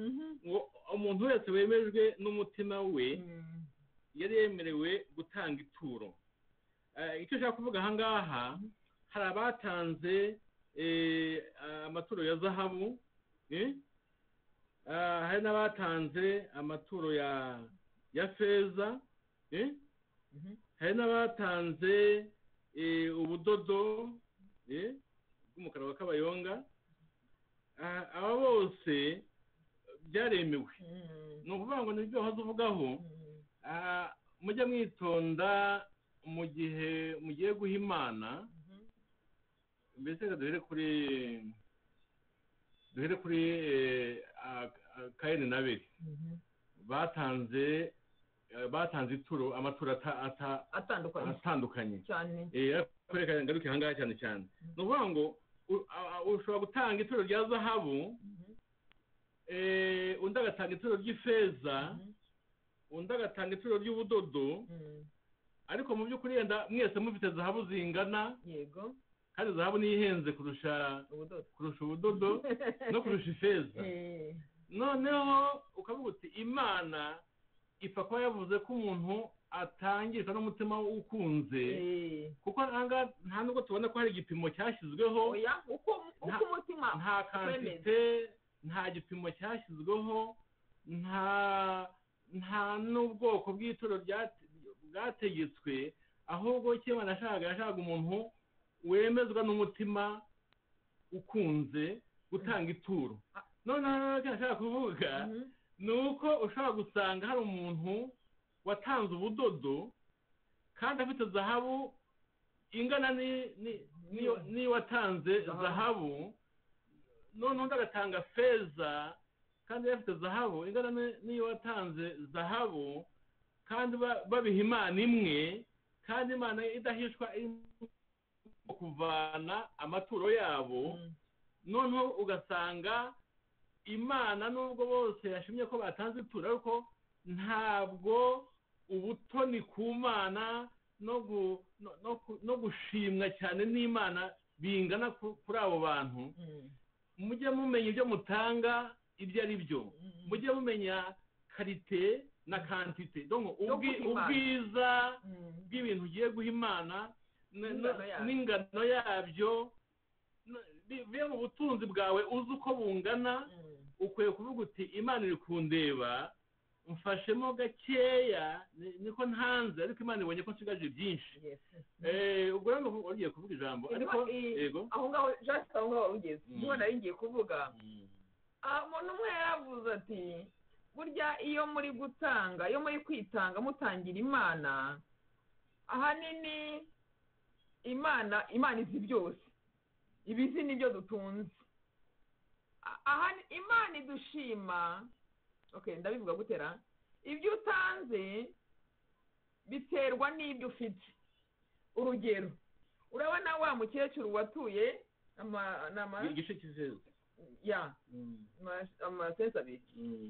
ngo umuntu wese wemejwe n'umutima we yari yemerewe gutanga ituro. Icyo nshaka kuvuga aha ngaha, hari abatanze amaturo ya zahabu, hari n'abatanze amaturo ya feza, hari n'abatanze ubudodo bw'umukara wa kabayonga. Aba bose byaremewe. Ni ukuvuga ngo nibyo wahoze uvugaho. Mujye mwitonda mu gihe mugiye guha Imana. Mbese reka duhere kuri Kayini na Abeli. Batanze ituro, amaturo atandukanye. Atandukanye. Cyane. Ariko reka ngaruke aha ngaha cyane cyane. Ni ukuvuga ngo ushobora gutanga ituro rya zahabu, undi agatanga ituro ry'ifeza, undi agatanga ituro ry'ubudodo, ariko mu by'ukuri yenda mwese mufite zahabu zingana, kandi zahabu niyo ihenze kurusha ubudodo. Kurusha ubudodo no kurusha ifeza. Noneho ukavuga uti Imana ipfa kuba yavuze ko umuntu atangishwa n'umutima ukunze, kuko ahangaha nta nubwo tubona ko hari igipimo cyashyizweho. Oya, uko umutima nta quantité, nta gipimo cyashyizweho, nta n'ubwoko bw'ituro bwategetswe, ahubwo icyo Imana yashakaga umuntu wemezwa n'umutima ukunze gutanga ituro. Noneho icyo nashaka kuvuga ni uko ushobora gusanga hari umuntu watanze ubudodo kandi afite zahabu ingana n'iyo watanze Zahabu. zahabu, noneho undi agatanga feza kandi afite zahabu ingana n'iyo watanze zahabu, kandi babiha Imana imwe, kandi Imana idahishwa. Kuvana amaturo yabo, noneho ugasanga Imana nubwo bose yashimye ko batanze ituro, ariko ntabwo ubutoni ku Mana no gushimwa cyane n'Imana bingana kuri abo bantu. Mujye mumenya ibyo mutanga ibyo ari byo, mujye mumenya qualité na quantité, donc ubwiza bw'ibintu ugiye guha Imana n'ingano yabyo bivuye mu butunzi bwawe uzi uko bungana. Ukwiye kuvuga uti Imana iri kundeba, mfashemo gakeya niko ntanze, ariko Imana ibonye ko nsigaje byinshi. Ubwo rero ugiye kuvuga ijambo, ariko yego aho ngaho just aho ngaho ugeze niho nari ngiye kuvuga. Umuntu umwe yaravuze ati burya iyo muri gutanga, iyo muri kwitanga mutangira Imana, ahanini Imana izi byose, ibizi nibyo dutunze. Imana idushima. Okay, ndabivuga gutera, ibyo utanze biterwa n'ibyo ufite. Urugero, urabona wa mukecuru watuye igice cy'iseza ya amasesa abiri,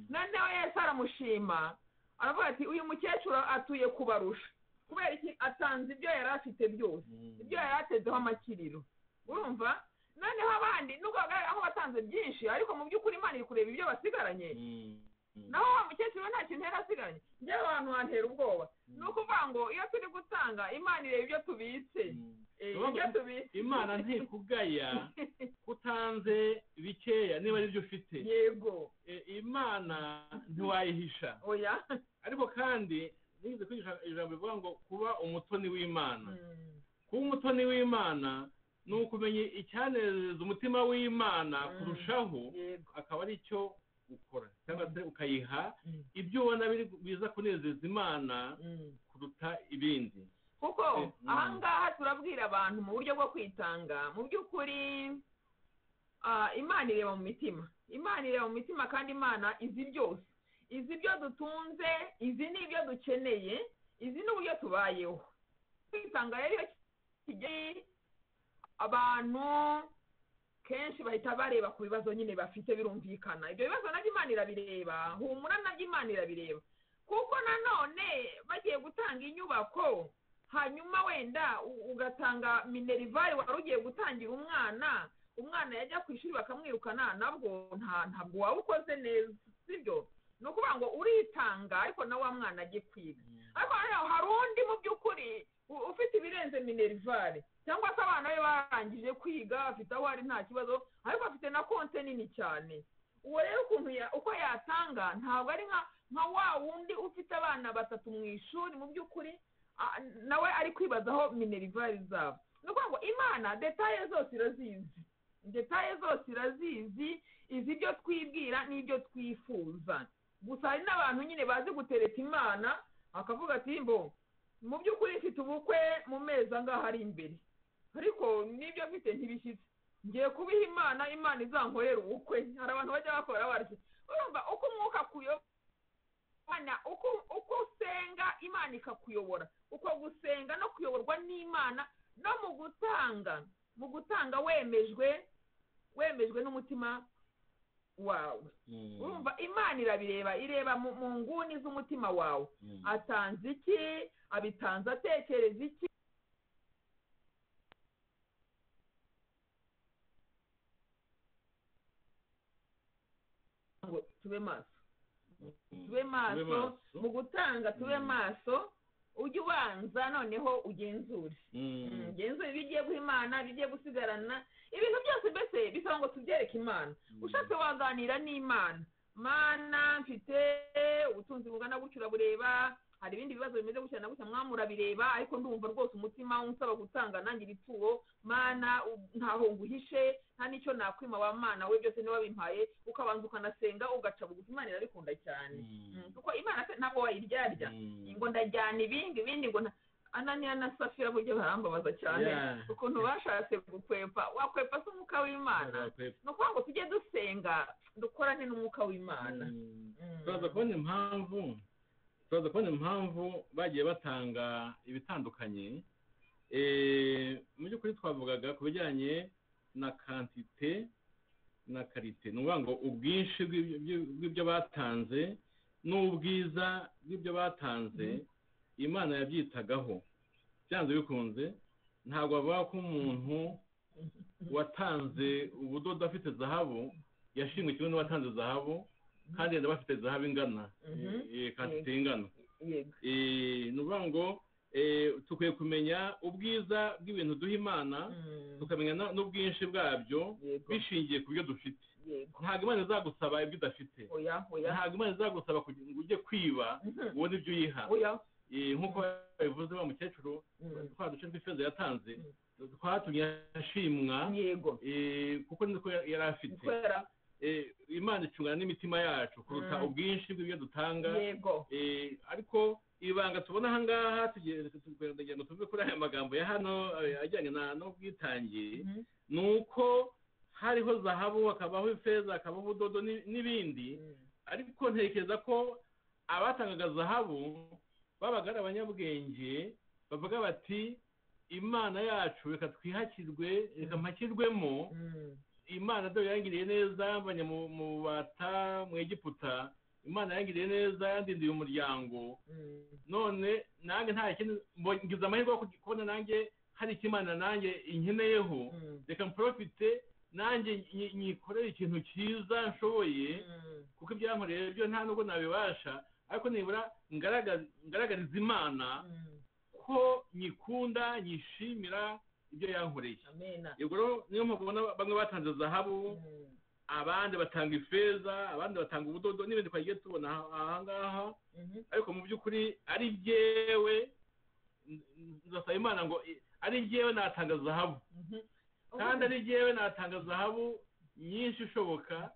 noneho Yesu aramushima aravuga ati uyu mukecuru atuye kubarusha, kubera iki? Atanze ibyo yari afite byose, ibyo yari atezeho amakiriro. Urumva? Noneho abandi nubwo aho batanze byinshi, ariko mu by'ukuri Imana iri kureba ibyo basigaranye. Naho wa mukecuru nta kintu yari asigaranye. Njyewe abantu bantera ubwoba, ni ukuvuga ngo iyo turi gutanga Imana ireba ibyo tubitse. Ibyo tubitse. Imana ntikugaya kutanze bikeya niba ari byo ufite. Yego. Imana ntiwayihisha. Oya. Ariko kandi nigeze kwigisha ijambo rivuga ngo kuba umutoni w'Imana. Kuba umutoni w'Imana ni ukumenya icyanezeza umutima w'Imana kurushaho, akaba ari cyo ukora, cyangwa se ukayiha ibyo ubona biza kunezeza Imana kuruta ibindi. Kuko ahangaha turabwira abantu mu buryo bwo kwitanga, mu by'ukuri Imana ireba mu mitima, Imana ireba mu mitima, kandi Imana izi byose, izi ibyo dutunze, izi n'ibyo dukeneye, izi n'uburyo tubayeho. Kwitanga rero iyo kigiye, abantu kenshi bahita bareba ku bibazo nyine bafite, birumvikana. Ibyo bibazo nabyo Imana irabireba, humura nabyo Imana irabireba. Kuko nanone bagiye gutanga inyubako, hanyuma wenda ugatanga minerivare wari ugiye gutangira umwana, umwana yajya ku ishuri bakamwirukana, nabwo ntabwo waba ukoze neza, sibyo? Ni ukuvuga ngo uritanga ariko na wa mwana ajye kwiga. Ariko hari undi mu by'ukuri ufite ibirenze minerivare, cyangwa se abana be barangije kwiga, afite aho ari nta kibazo, ariko afite na konte nini cyane. Uwo rero ukuntu uko yatanga ntabwo ari nka wa wundi ufite abana batatu mu ishuri, mu by'ukuri nawe ari kwibazaho minerivare zabo. Ni ukuvuga ngo Imana detaye zose irazizi, detaye zose irazizi, izi ibyo twibwira n'ibyo twifuza. Gusa hari n'abantu nyine bazi gutereta Imana, akavuga ati mbo mu by'ukuri mfite ubukwe mu mezi angahe ari imbere, ariko n'ibyo mfite ntibishyitse, ngiye kubiha Imana, Imana izankorera ubukwe. Hari abantu bajya bakora batyo. Urumva uko umwuka akuyobora, uko usenga Imana ikakuyobora, uko gusenga no kuyoborwa n'Imana no mu gutanga wemejwe n'umutima wawe. Urumva Imana irabireba, ireba mu nguni z'umutima wawe. Atanze iki, abitanze atekereza iki. Ngo tube maso, tube maso mu gutanga, tube maso. Ujye ubanza noneho ugenzure, ugenzure ibyo ugiye guha Imana, ibyo ugiye gusigarana, ibintu byose mbese bisaba ngo tubyereke Imana. Ushatse waganira n'Imana, Mana mfite ubutunzi bungana gutya urabureba, hari ibindi bibazo bimeze gutya na gutya, mwami urabireba, ariko ndumva rwose umutima unsaba gutanga nanjye ibituro, Mana ntaho nguhishe, nta n'icyo nakwima wa Mana we, byose niwe wabimpaye. Ukabanza ukanasenga ugaca bugufi, Imana irabikunda cyane. Kuko Imana ntabwo wayiryarya ngo ndajyana ibindi ibindi ngo Ananiya na Safira buryo barambabaza cyane ukuntu bashatse gukwepa. Wakwepa se umwuka w'Imana? Ni ukuvuga ngo tujye dusenga dukorane n'umwuka w'Imana. Turaza kubona impamvu bagiye batanga ibitandukanye. Mu by'ukuri twavugaga ku bijyanye na quantité na qualité, ni ukuvuga ngo ubwinshi bw'ibyo batanze n'ubwiza bw'ibyo batanze Imana yabyitagaho byanze bikunze. Ntabwo bavuga ko umuntu watanze ubudodo afite zahabu yashimwe kimwe n'uwatanze zahabu kandi yenda bafite zahabu ingana, quantité ingana. Ni ukuvuga ngo dukwiye kumenya ubwiza bw'ibintu duha Imana, tukamenya n'ubwinshi bwabyo bishingiye ku byo dufite. Ntabwo Imana izagusaba ibyo udafite. Oya, oya. Ntabwo Imana izagusaba kugira ngo ujye kwiba ubone ibyo uyiha. Oya. Nk'uko babivuze wa mukecuru, twa duce tw'ifeza yatanze twatumye ashimwa, kuko niko yari afite. Niko yari afite. Imana icungana n'imitima yacu kuruta ubwinshi bw'ibyo dutanga. Ariko ibanga tubona aha ngaha, tugiye ngo tuve kuri aya magambo ya hano ajyanye n'ubwitange, ni uko hariho zahabu, hakabaho ifeza, hakabaho ubudodo n'ibindi. Ariko ntekereza ko abatangaga zahabu babaga ari abanyabwenge, bavuga bati Imana yacu reka twihakirwe, reka mpakirwemo. Imana dore yangiriye neza, yamvanye mu bata mu Egiputa, Imana yangiriye neza, yandindiye umuryango. None nanjye nta kindi, ngize amahirwe yo kubona nanjye hari icyo Imana nanjye inkeneyeho, reka mprofite nanjye nyikorere ikintu cyiza nshoboye, kuko ibyankoreye byo nta nubwo nabibasha, ariko nibura ngaragariza Imana ko nyikunda, nyishimira ibyo yankoreye. Amena. Yego rero, niyo mpamvu ubona bamwe batanze zahabu, abandi batanga ifeza, abandi batanga ubudodo n'ibindi twagiye tubona aha ngaha. Ariko mu by'ukuri ari jyewe nzasaba Imana ngo ari jyewe natanga zahabu, kandi ari jyewe natanga zahabu nyinshi ishoboka.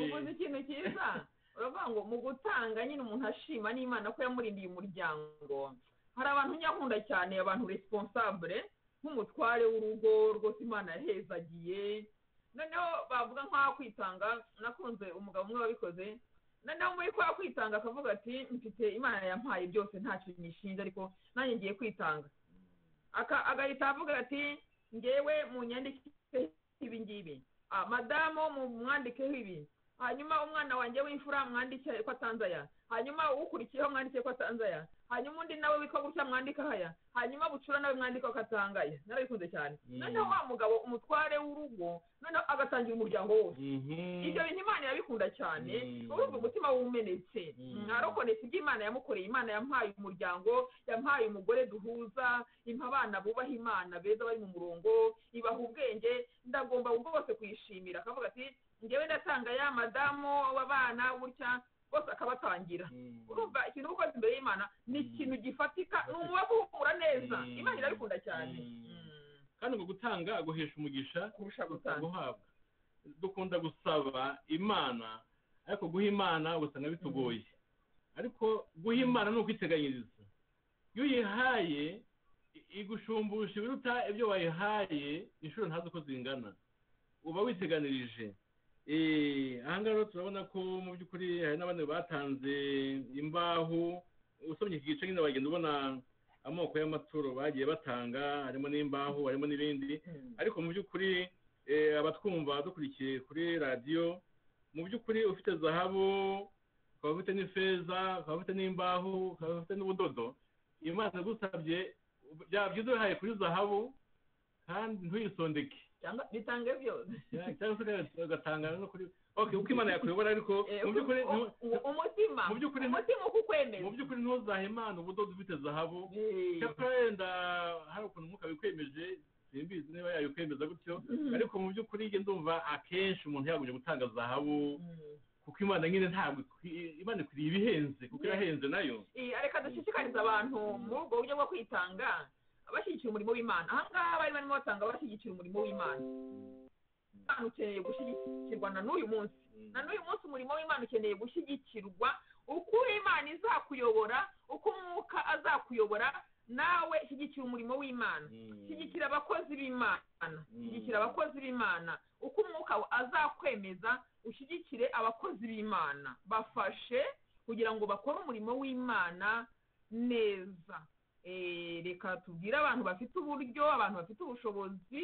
Uvuze ikintu cyiza, uravuga ngo mu gutanga nyine umuntu ashima n'Imana ko yamurindiye umuryango. Hari abantu nyakunda cyane, abantu responsable, nk'umutware w'urugo rwose Imana yahezagiye, noneho bavuga nk'aho kwitanga. Nakunze umugabo umwe wabikoze, noneho muri kwa kwitanga akavuga ati mfite Imana yampaye byose, ntacyo nyishinja, ariko nanjye ngiye kwitanga. Agahita avuga ati ngewe munyandikeho ibi ngibi, madamu mumwandikeho ibi, hanyuma umwana wanjye w'imfura mwandike ko atanze aya, hanyuma ukurikiyeho mwandike ko atanze aya, hanyuma undi nawe witwa gutya mwandike aya, hanyuma bucura nawe mwandike ko atanga aya. Narabikunze cyane. Noneho wa mugabo umutware w'urugo noneho agatangira umuryango wose. Ibyo bintu Imana irabikunda cyane. Urumva umutima wumenetse, arokonetse ibyo Imana yamukoreye. Imana yampaye umuryango, yampaye umugore duhuza, impa abana bubaha Imana beza bari mu murongo, ibaha ubwenge, ndagomba rwose kuyishimira. Akavuga ati ngewe ndatanga ya madamu w'abana gutya, bose akabatangira. Urumva ikintu uba ukoze imbere y'Imana ni ikintu gifatika, ni umubavu uhumura neza. Imana irabikunda cyane. Kandi ngo gutanga guhesha umugisha kurusha gutanga. Guhabwa. Dukunda gusaba Imana, ariko guha Imana usanga bitugoye. Ariko guha Imana ni ukwiteganyiriza. Iyo uyihaye igushumbusha ibiruta ibyo wayihaye inshuro ntazi uko zingana, uba witeganirije. Aha ngaha rero turabona ko mu by'ukuri hari n'abandi batanze imbaho. Usomye iki gice nyine wagenda ubona amoko y'amaturo bagiye batanga, harimo n'imbaho, harimo n'ibindi. Ariko mu by'ukuri abatwumva dukurikiye kuri radiyo, mu by'ukuri ufite zahabu, ukaba ufite n'ifeza, ukaba ufite n'imbaho, ukaba ufite n'ubudodo, Imana igusabye byaba byiza ubihaye kuri zahabu kandi ntuyisondeke, cyangwa bitange byose, cyangwa se ugatanga no kuri okay uko Imana yakuyobora. Ariko mu by'ukuri umutima mu by'ukuri umutima uko ukwemeza, mu by'ukuri ntuzahe Imana ubudodo ufite zahabu. Cyakora wenda hari ukuntu umwuka wikwemeje, simbizi niba yabikwemeza gutyo, ariko mu by'ukuri njye ndumva akenshi umuntu yagombye gutanga zahabu, kuko Imana nyine ntabwo Imana ikwiriye ibihenze, kuko irahenze nayo. Reka dushishikarize abantu muri ubwo buryo bwo kwitanga bashyigikira umurimo w'Imana. Aha ngaha bari barimo batanga bashyigikira umurimo w'Imana. Imana ukeneye gushyigikirwa na n'uyu munsi. Na n'uyu munsi umurimo w'Imana ukeneye gushyigikirwa. Uko Imana izakuyobora, uko umwuka azakuyobora, nawe shyigikira umurimo w'Imana. Shyigikira abakozi b'Imana. Shyigikira abakozi b'Imana. Uko umwuka azakwemeza, ushyigikire abakozi b'Imana. Bafashe kugira ngo bakore umurimo w'Imana neza. Reka tubwire abantu bafite uburyo, abantu bafite ubushobozi,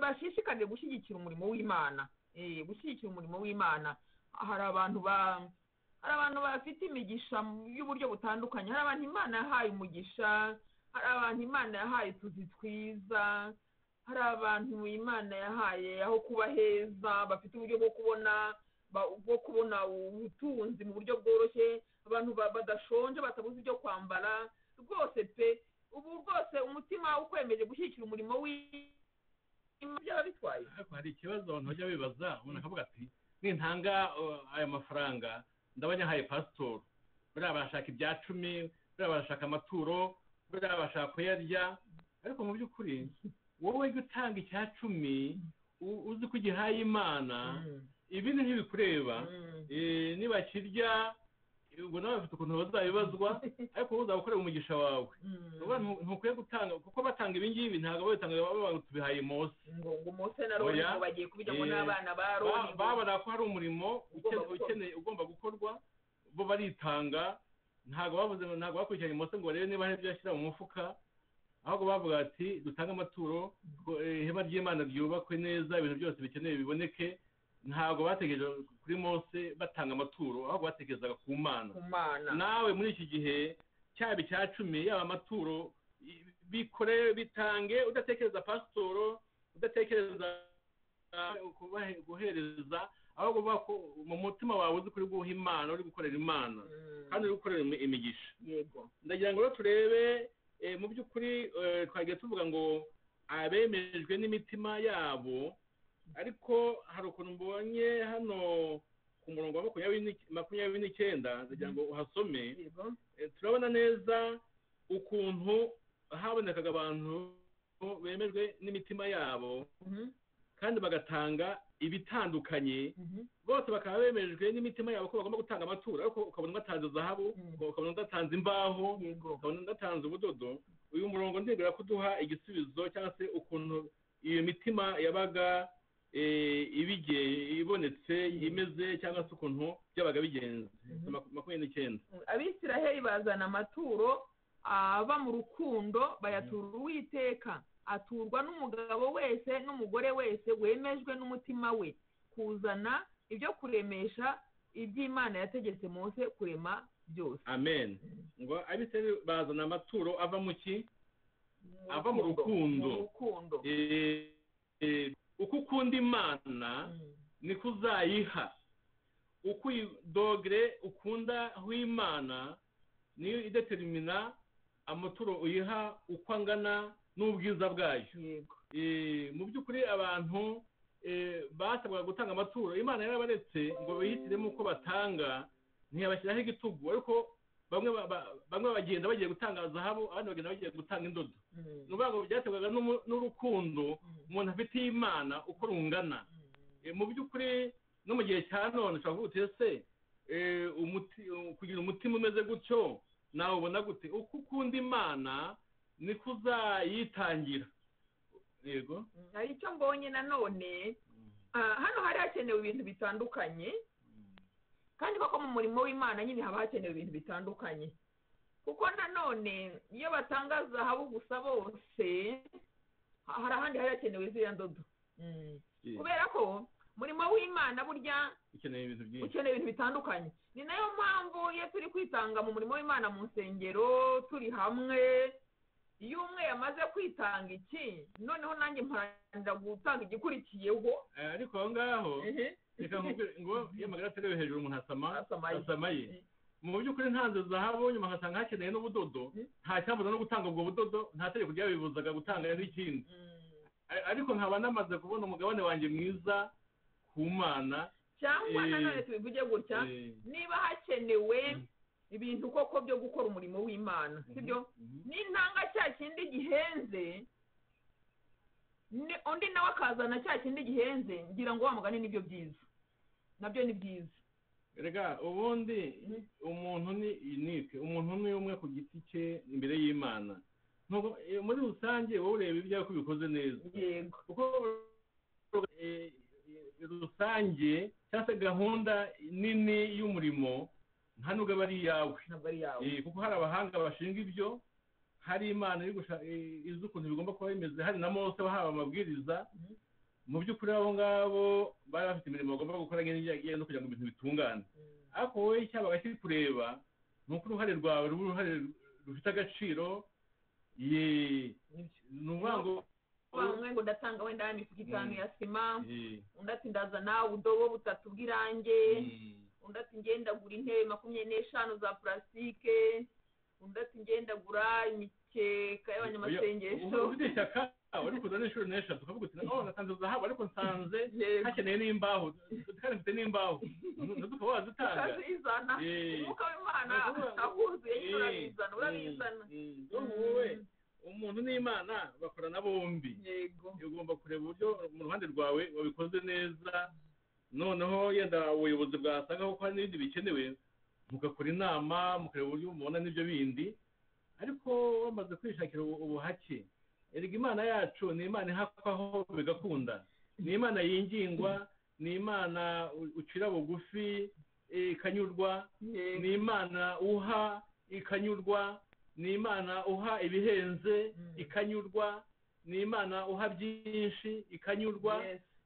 bashishikariye gushyigikira umurimo w'Imana. Gushyigikira umurimo w'Imana. Hari abantu bafite imigisha y'uburyo butandukanye, hari abantu Imana yahaye umugisha, hari abantu Imana yahaye utuzi twiza, hari abantu Imana yahaye aho kuba heza, bafite uburyo bwo kubona ubutunzi mu buryo bworoshye, abantu badashonje, batabuze ibyo kwambara rwose pe. Ubu rwose umutima ukwemeje gushyigikira umurimo w'Imana byaba bitwaye. Ariko hari ikibazo abantu bajya bibaza, umuntu akavuga ati nintanga aya mafaranga ndaba nyahaye pasitori, buriya barashaka ibya 10, buriya barashaka amaturo, buriya bashaka kuyarya. Ariko mu by'ukuri wowe jya utanga icya 10 uzi ko ugihaye Imana, ibindi ntibikureba. Nibakirya ubwo nawe bafite ukuntu bazabibazwa, ariko wowe uzagukorera umugisha wawe. Ntukwiye gutanga, kuko batanga ibi ngibi ntabwo babitanga baba tubihaye Mose, ngo Mose na Aroni ngo bagiye kubijya ngo n'abana ba Aroni, babona ko hari umurimo ukeneye ugomba gukorwa, bo baritanga. Ntabwo bavuze, ntabwo bakurikiranye Mose ngo barebe niba hari ibyo yashyira mu mufuka, ahubwo bavuga ati dutange amaturo, ihema ry'Imana ryubakwe neza, ibintu byose bikeneye biboneke. Ntabwo bategereje kuri Mose batanga amaturo, ahubwo batekerezaga ku Mana. Nawe muri iki gihe cyaba icya 10, yaba amaturo, bikore, bitange udatekereza pasitoro, udatekereza guhereza, ahubwo uvuga ko mu mutima wawe uzi kuri guha Imana, uri gukorera Imana kandi uri gukorera imigisha. Yego. Ndagira ngo turebe mu by'ukuri twagiye tuvuga ngo abemejwe n'imitima yabo, ariko hari ukuntu mbonye hano ku murongo wa 29, ndagira ngo uhasome. Turabona neza ukuntu habonekaga abantu bemejwe n'imitima yabo kandi bagatanga ibitandukanye, bose bakaba bemejwe n'imitima yabo ko bagomba gutanga amaturo, ariko ukabona udatanze zahabu, ukabona udatanze imbaho, ukabona udatanze ubudodo. Uyu murongo ndibwira kuduha igisubizo cyangwa se ukuntu iyo mitima yabaga ibonetse imeze, cyangwa se ukuntu byabaga bigenze. 29. Abisiraheli bazana amaturo ava mu rukundo, bayatura Uwiteka, aturwa n'umugabo wese n'umugore wese wemejwe n'umutima we kuzana ibyo kuremesha iby'Imana yategetse Mose kurema byose. Amen. Ngo Abisiraheli bazana amaturo ava mu ki? Ava mu rukundo. Uko ukunda Imana niko uzayiha, uko dogere ukunda Imana niyo idetermina amaturo uyiha uko angana n'ubwiza bwayo. Mu by'ukuri abantu basabwaga gutanga amaturo, Imana yarabaretse ngo bihitiremo uko batanga, ntiyabashyiraho igitugu, ariko bamwe bagenda bagiye gutanga zahabu, abandi bagenda bagiye gutanga indodo. Ni ukuvuga ngo byaterwaga n'urukundo umuntu afitiye Imana uko rungana. Mu by'ukuri no mu gihe cya none ushobora kuvuga uti ese kugira umutima umeze gutyo nawe ubona gute? Uko ukunda Imana niko uzayitangira. Yego. Hari icyo mbonye nanone, hano hari hakenewe ibintu bitandukanye, kandi koko mu murimo w'Imana nyine haba hakenewe ibintu bitandukanye, kuko nanone iyo batanga zahabu gusa bose, hari ahandi hari hakenewe ziriya ndodo. Kubera ko umurimo w'Imana burya ukeneye ibintu byinshi, ukeneye ibintu bitandukanye. Ni nayo mpamvu iyo turi kwitanga mu murimo w'Imana mu nsengero turi hamwe, iyo umwe yamaze kwitanga iki, noneho nanjye mparanira gutanga igikurikiyeho. Ariko aho ngaho reka nkubwire ngo iyo amagara aterewe hejuru umuntu asama ye. Mu by'ukuri ntanze zahabu, nyuma ngasanga hakeneye n'ubudodo, nta cyambuza no gutanga ubwo budodo, nta tegeko ryabibuzaga gutanga n'ikindi. Ariko nkaba namaze kubona umugabane wanjye mwiza ku Mana. Cyangwa nanone tubivuge gutya, niba hakenewe ibintu koko byo gukora umurimo w'Imana, sibyo? N'intanga cya kindi gihenze, undi nawe akazana cya kindi gihenze, ngira ngo wa mugani nibyo byiza, nabyo ni byiza. Rega ubundi umuntu ni unique, umuntu ni umwe ku giti cye imbere y'Imana. Muri rusange wowe ureba ibyawe ko ubikoze neza. Yego. Kuko rusange cyangwa se gahunda nini y'umurimo nta nubwo aba ari iyawe. Ntabwo ari iyawe. Kuko hari abahanga bashinga ibyo, Hari Imana izi ukuntu bigomba kuba bimeze, hari na Mose wahawe amabwiriza. Mu by'ukuri abo ngabo bari bafite imirimo bagomba gukora nk'iyo no kugira ngo ibintu bitungane. Ariko wowe icyabaga kiri kureba ni uko uruhare rwawe ruba uruhare rufite agaciro. Ni ukuvuga ngo umwe ngo ndatanga wenda imifuka 5 ya sima, undi ati ndazana ubudobo 3 bw'irange, undi ati ngendagura intebe 25 za purasitike, undi ati ngendagura imikeka y'abanyamasengesho. Ufite ishyaka wari kuzana inshuro 3 ukavuga uti oh natanze zahabu ariko nsanze hakeneye n'imbaho, kandi mfite n'imbaho, ukaba wazitanga ukazizana. Umwuka w'Imana akuzuye nyine urabizana, urabizana. Wowe umuntu n'Imana bakorana bombi. Ugomba kureba uburyo mu ruhande rwawe wabikoze neza, noneho yenda ubuyobozi bwasanga ko hari n'ibindi bikenewe, mugakora inama mukareba uburyo mubona n'ibyo bindi, ariko bamaze kwishakira ubuhake. Erega Imana yacu ni Imana ihakwaho bigakunda, ni Imana yingingwa, ni Imana ucira bugufi ikanyurwa, ni Imana uha ikanyurwa, ni Imana uha ibihenze ikanyurwa, ni Imana uha byinshi ikanyurwa.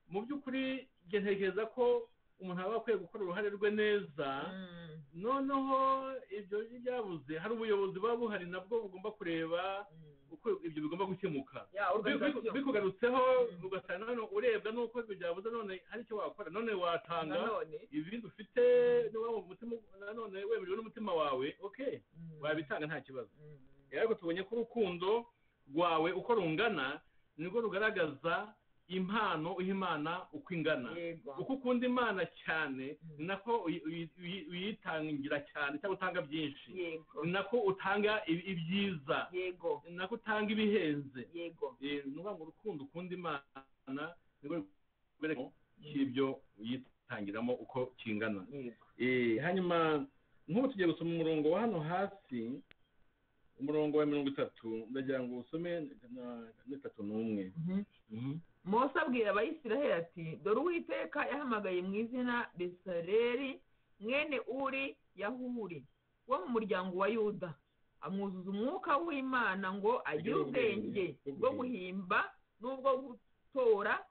Mu by'ukuri njye ntekereza ko umuntu aba akwiye gukora uruhare rwe neza. Noneho ibyo byabuze, hari ubuyobozi buba buhari nabwo bugomba kureba uko ibyo bigomba gukemuka. Bikugarutseho ugasanga none urebwa n'uko ibyo byabuze, none hari icyo wakora, none watanga ibindi ufite nanone wemerewe n'umutima wawe, okay, wabitanga nta kibazo. Ariko tubonye ko urukundo rwawe uko rungana nirwo rugaragaza impano uha Imana uko ingana. Uko ukunda Imana cyane ni nako uyitangira cyane cyangwa utanga byinshi, ni nako utanga ibyiza, ni nako utanga ibihenze. Ni ukuvuga ngo urukundo ukunda Imana nirwo rwereka ibyo uyitangiramo uko kingana. Hanyuma nk'ubu tugiye gusoma umurongo wa hano hasi, umurongo wa 30, ndagira ngo usome na 31. Mose abwira Abayisiraheli ati dore Uwiteka yahamagaye mu izina Besaleli mwene Uri Yahuri wo mu muryango wa Yuda, amwuzuza umwuka w'Imana ngo agire ubwenge bwo guhimba n'ubwo gutora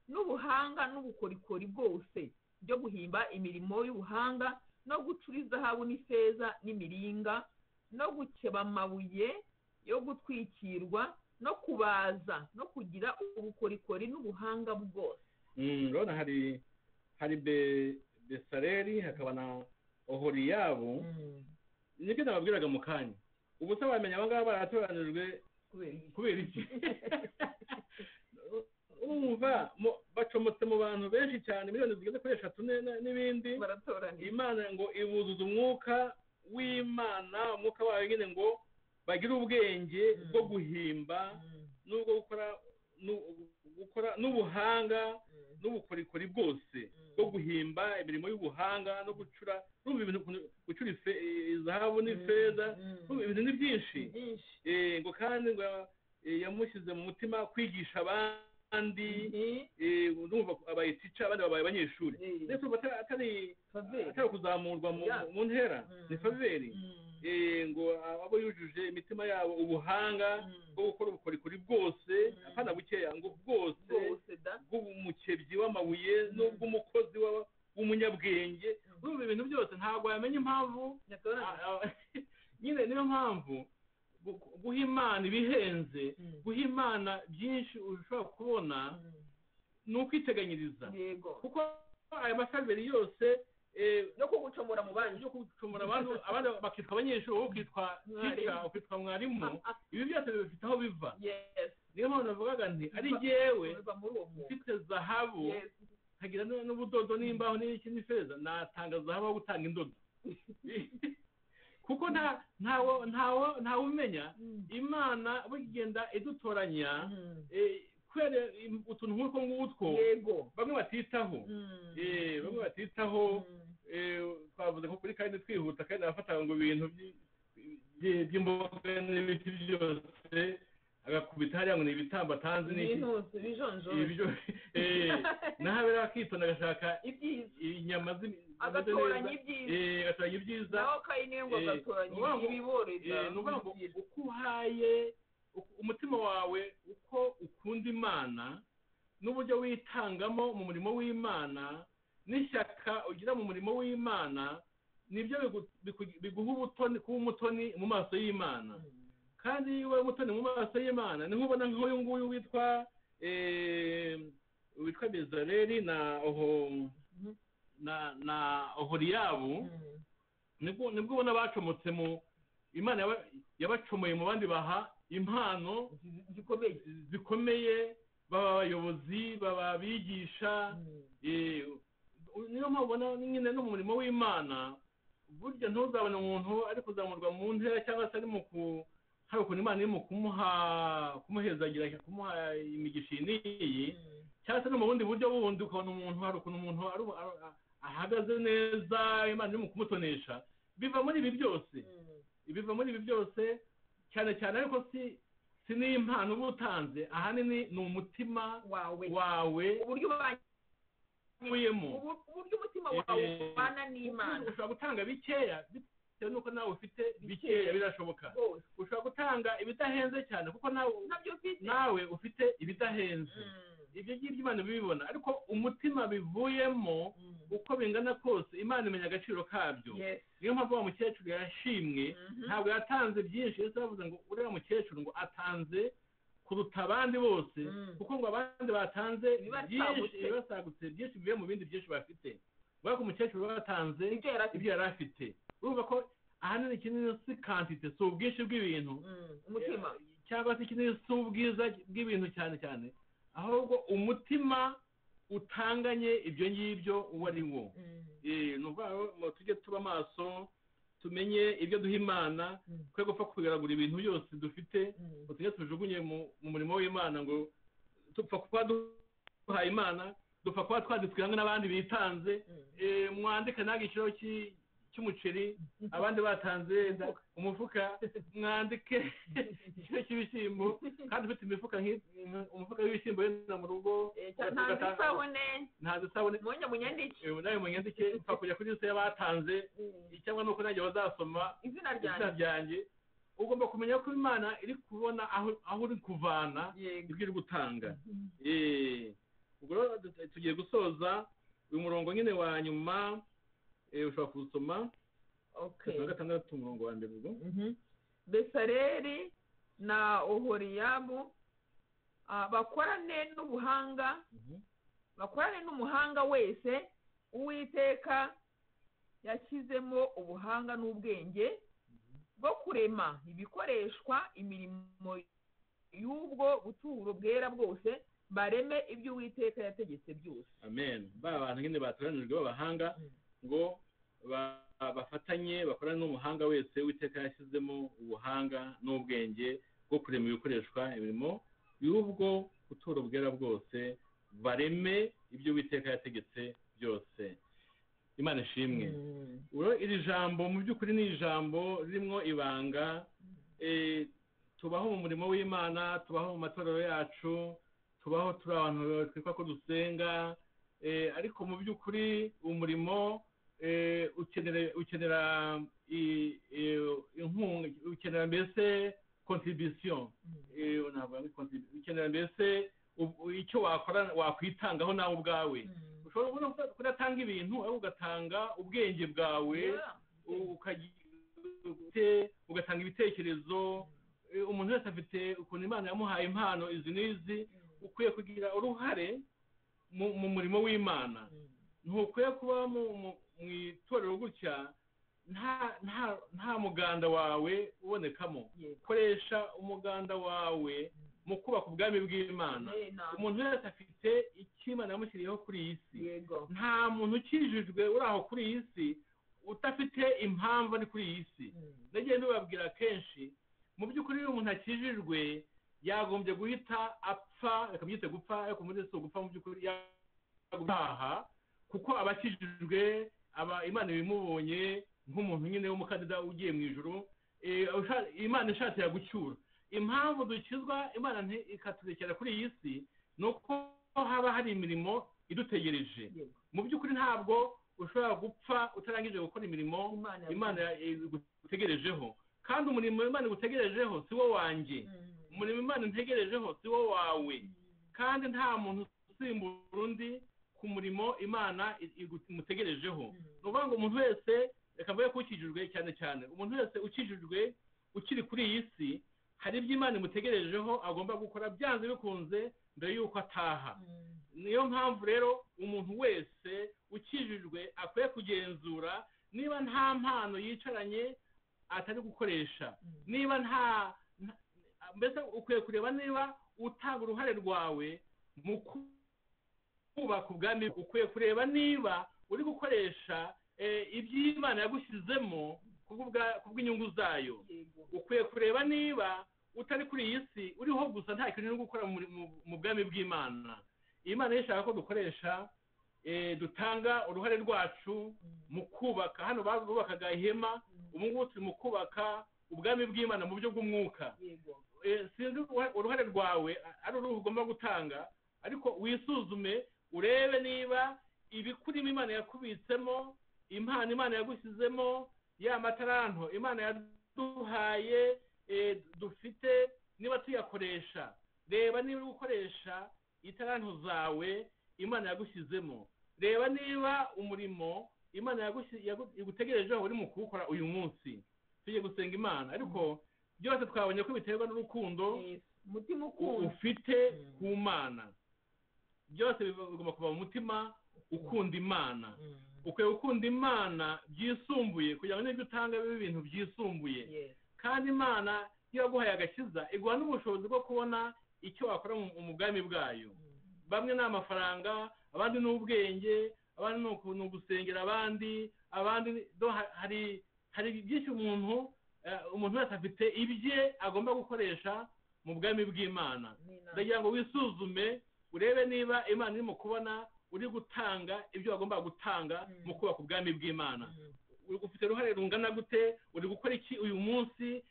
n'ubuhanga n'ubukorikori bwose byo guhimba imirimo y'ubuhanga no gucura izahabu n'ifeza n'imiringa no gukeba amabuye yo gutwikirwa no kubaza no kugira ubukorikori n'ubuhanga bwose. Urabona hari Besaleli hakaba na Oholiyabu. Nibyo nababwiraga mu kanya. Ubu se wamenya aba ngaba baratoranijwe kubera iki? Urumva bacomotse mu bantu benshi cyane, miliyoni zigeze kuri 3 n'ibindi, Imana ngo ibuzuza umwuka w'Imana, umwuka wayo nyine ngo bagire ubwenge bwo guhimba n'ubwo gukora n'ubuhanga n'ubukorikori bwose bwo guhimba imirimo y'ubuhanga no gucura. Urumva ibintu, gucura izahabu n'ifeza, ibintu ni byinshi. Ngo kandi ngo yamushyize mu mutima kwigisha abandi, urumva abaye tica, abandi babaye abanyeshuri. Ndetse atari kuzamurwa mu ntera, ni faveri. Ngo abo yujuje imitima yabo ubuhanga bwo gukora ubukorikori bwose, apana bukeya, ngo bwose bw'umukebyi w'amabuye n'ubw'umukozi w'umunyabwenge. Urumva ibintu byose ntabwo yamenya impamvu nyine. Niyo mpamvu guha Imana ibihenze, guha Imana byinshi ushobora kubona ni ukwiteganyiriza, kuko aya masaveri yose no kugucomora mu bandi, no kugucomora abantu, abandi bakitwa abanyeshuri, wowe ukitwa tica, ukitwa mwarimu. Ibi byose bifite aho biva. Niyo mpamvu navugaga nti ari jyewe mfite zahabu nkagira n'ubudodo n'imbaho n'iki n'ifeza, natanga zahabu aho gutanga indodo. Kuko ntawe umenya Imana bugenda idutoranya kwere utuntu nk'utwo ngutwo bamwe batitaho. Bamwe batitaho. Twavuze ko kuri kandi twihuta, kandi abafata ngo ibintu by'imboga n'ibiti byose Agakubita hariya ngo ni ibitambo atanze n'iki, Ibintu bijonjora. Ibyo naho Abeli akitonda agashaka Ibyiza. inyama zimeze Agatoranya neza. ibyiza. Agatoranya ibyiza. Naho Kayini we ngo agatoranya ibiboreza. Ni ukuvuga ngo uko uhaye umutima wawe, uko ukunda Imana n'uburyo witangamo mu murimo w'Imana n'ishyaka ugira mu murimo w'Imana, nibyo biguha ubutoni, kuba umutoni mu maso y'Imana. Kandi iyo ubaye umutoni mu maso y'Imana, niho ubona nk'uyu nguyu witwa Bezaleli na oho na Oholiyabu, nibwo ubona bacomotse mu Imana yabacomoye mu bandi, baha impano zikomeye, zikomeye, baba abayobozi, baba abigisha. Niyo mpamvu ubona nyine no mu murimo w'Imana, burya ntuzabone umuntu ari kuzamurwa mu ntera cyangwa se ari mu ku hari ukuntu Imana iri mu kumuhezagira, kumuha imigisha iyi n'iyi, cyangwa se no mu bundi buryo bundi ukabona umuntu hari ukuntu umuntu ahagaze neza, Imana iri mu kumutonesha. Biva muri ibi byose, biva muri ibi byose cyane cyane, ariko si n'impano uba utanze, ahanini ni umutima wawe, wawe uburyo ubanye uvuyemo, uburyo umutima wawe ubana n'Imana. Ushobora gutanga bikeya bitewe n'uko nawe ufite bikeya, birashoboka. Rwose. Ushobora gutanga ibidahenze cyane kuko nawe Ntabyo ufite. nawe ufite ibidahenze. Ibyo ngibyo Imana ibibona, ariko umutima bivuyemo, uko bingana kose, Imana imenya agaciro kabyo. Niyo mpamvu wa mukecuru yashimwe. Ntabwo yatanze byinshi. Yesu yavuze ngo uriya mukecuru ngo atanze kuruta abandi bose, kuko ngo abandi batanze Ibibasagutse. byinshi, ibibasagutse byinshi bivuye mu bindi byinshi bafite, kubera ko umukecuru we yatanze Ibyo yari afite. ibyo yari afite. Urumva ko ahanini kinini si quantité, si ubwinshi bw'ibintu, Umutima. Cyangwa se kinini si ubwiza bw'ibintu cyane cyane, ahubwo umutima utanganye ibyo ngibyo uwo ari wo. Ni ukuvuga ngo tujye tuba maso, tumenye ibyo duha Imana, twe gupfa kugaragura ibintu byose dufite, ngo tujye tujugunye mu murimo w'Imana, ngo dupfa kuba duhaye Imana, dupfa kuba twaditswe hamwe n'abandi bitanze. Mwandike nange ikiro cy'umuceri, abandi batanze umufuka, mwandike ikiro cy'ibishyimbo, kandi ufite imifuka umufuka w'ibishyimbo wenda mu rugo. Ntanze isabune. Ntanze isabune. Mwanya munyandike. Nawe munyandike, mpfa kujya kuri liste y'abatanze, cyangwa nuko nanjye bazasoma izina izina ryanjye. Ryanjye. Ugomba kumenya ko Imana iri kubona aho uri kuvana ibyo uri gutanga. Ubwo rero tugiye gusoza uyu murongo nyine wa nyuma, ushobora kuwusoma. Okay. Wa 6, umurongo wa 1 ubwo. Besaleli na Oholiyabu bakorane n'ubuhanga, bakorane n'umuhanga wese Uwiteka yashyizemo ubuhanga n'ubwenge bwo kurema ibikoreshwa imirimo y'ubwo buturo bwera bwose, bareme ibyo Uwiteka yategetse byose. Amen. Ba bantu nyine batoranijwe b'abahanga, ngo bafatanye, bakorane n'umuhanga wese Uwiteka yashyizemo ubuhanga n'ubwenge bwo kurema ibikoreshwa imirimo y'ubwo buturo bwera bwose, bareme ibyo Uwiteka yategetse byose. Imana ishimwe. Uro iri jambo mu by'ukuri ni ijambo ririmo ibanga. Tubaho mu murimo w'Imana, tubaho mu matorero yacu, tubaho turi abantu twitwa ko dusenga, ariko mu by'ukuri umurimo ukenera inkunga, ukenera mbese contribution. Ntabwo ari ukenera mbese icyo wakora, wakwitangaho nawe ubwawe. Ushobora kubona kudatanga ibintu, ariko ugatanga ubwenge bwawe, ugatanga ibitekerezo. Umuntu wese afite ukuntu Imana yamuhaye impano izi n'izi. Ukwiye kugira uruhare mu murimo w'Imana. Ntukwiye kuba mu itorero gutya nta muganda wawe ubonekamo. Koresha umuganda wawe mu kubaka ubwami bw'Imana. Umuntu wese afite icyo Imana yamushyiriyeho kuri iyi si. Nta muntu ukijijwe uri aho kuri iyi si udafite impamvu ari kuri iyi si. Nagiye mbibabwira kenshi, mu by'ukuri iyo umuntu akijijwe yagombye guhita apfa, reka mbyite gupfa, ariko muri si ugupfa mu by'ukuri, gutaha, kuko abakijijwe aba Imana ibimubonye nk'umuntu nyine w'umukandida ugiye mu ijuru. Imana ishatse yagucyura. Impamvu dukizwa Imana ikaturekera kuri iyi si ni uko haba hari imirimo idutegereje. Mu by'ukuri ntabwo ushobora gupfa utarangije gukora imirimo Imana igutegerejeho, kandi umurimo Imana igutegerejeho si wo wanjye, umurimo Imana integerejeho si wo wawe, kandi nta muntu usimbura undi ku murimo Imana imutegerejeho. Ni ukuvuga ngo umuntu wese, reka mvuge ko ukijijwe cyane cyane, umuntu wese ukijijwe ukiri kuri iyi si hari ibyo Imana imutegerejeho agomba gukora byanze bikunze mbere y'uko ataha. Niyo mpamvu rero umuntu wese ukijijwe akwiye kugenzura niba nta mpano yicaranye atari gukoresha, niba nta mbese ukwiye kureba niba utanga uruhare rwawe mu kubaka ubwami, ukwiye kureba niba uri gukoresha iby'Imana yagushyizemo kubw'inyungu zayo, ukwiye kureba niba utari kuri iyi si uriho gusa nta kintu uri gukora mu bwami bw'Imana. Imana ishaka ko dukoresha dutanga uruhare rwacu mu kubaka. Hano bubakaga ihema, ubu ngubu turi mu kubaka ubwami bw'Imana mu buryo bw'umwuka. Sinzi uruhare rwawe ari uruhu ugomba gutanga, ariko wisuzume urebe niba ibikurimo Imana yakubitsemo, impano Imana yagushyizemo, ya mataranto Imana yaduhaye dufite, niba tuyakoresha. Reba niba uri gukoresha itaranto zawe Imana yagushyizemo, reba niba umurimo Imana igutegerejeho uri mu kuwukora uyu munsi. Tujye gusenga Imana, ariko byose twabonye ko biterwa n'urukundo ufite ku Mana. Byose bigomba kuva mu mutima ukunda Imana. Ukwiye gukunda Imana byisumbuye kugira ngo n'ibyo utanga bibe ibintu byisumbuye. Kandi Imana iyo yaguhaye agakiza iguha n'ubushobozi bwo kubona icyo wakora mu bwami bwayo. Bamwe ni amafaranga, abandi ni ubwenge, abandi ni ugusengera abandi, abandi hari byinshi umuntu wese afite ibye agomba gukoresha mu bwami bw'Imana. Ndagira ngo wisuzume urebe niba Imana irimo kubona uri gutanga ibyo wagomba gutanga mu kubaka ubwami bw'Imana. Ufite uruhare rungana gute? Uri gukora iki uyu munsi?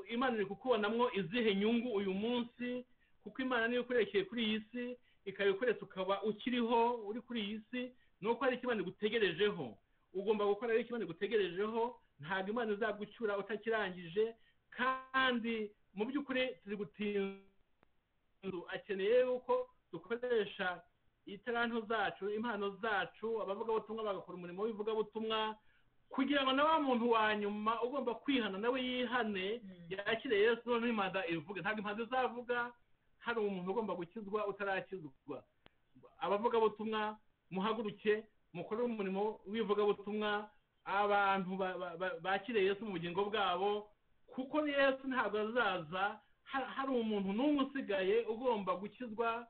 Imana iri kukubonamwo izihe nyungu uyu munsi? Kuko Imana niyo ikurekeye kuri iyi si, ikabikoresha ukaba ukiriho uri kuri iyi si, nuko hari icyo Imana igutegerejeho. Ugomba gukora rero icyo Imana igutegerejeho, ntabwo Imana izagucyura utakirangije. Kandi mu by'ukuri turi gutinda, akeneye yuko dukoresha itaranto zacu, impano zacu, abavugabutumwa bagakora umurimo w'ivugabutumwa, kugira ngo na wa muntu wa nyuma ugomba kwihana nawe yihane, yakire Yesu, noneho impanda ivuge. Ntabwo impanda izavuga hari umuntu ugomba gukizwa utarakizwa. Abavugabutumwa muhaguruke mukore umurimo w'ivugabutumwa, abantu bakire Yesu mu bugingo bwabo, kuko Yesu ntabwo azaza hari umuntu n'umwe usigaye ugomba gukizwa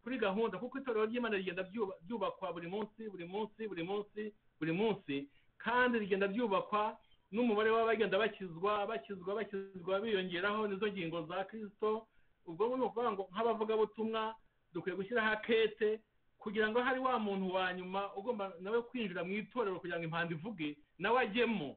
kuri gahunda, kuko itorero ry'Imana rigenda ryubakwa buri munsi buri munsi buri munsi buri munsi, kandi rigenda ryubakwa n'umubare w'abagenda bakizwa bakizwa bakizwa biyongeraho, nizo ngingo za Kristo. Ubwo ni ukuvuga ngo nk'abavugabutumwa dukwiye gushyiraho akete kugira ngo hari wa muntu wa nyuma ugomba nawe kwinjira mu itorero kugira ngo impanda ivuge nawe ajyemo.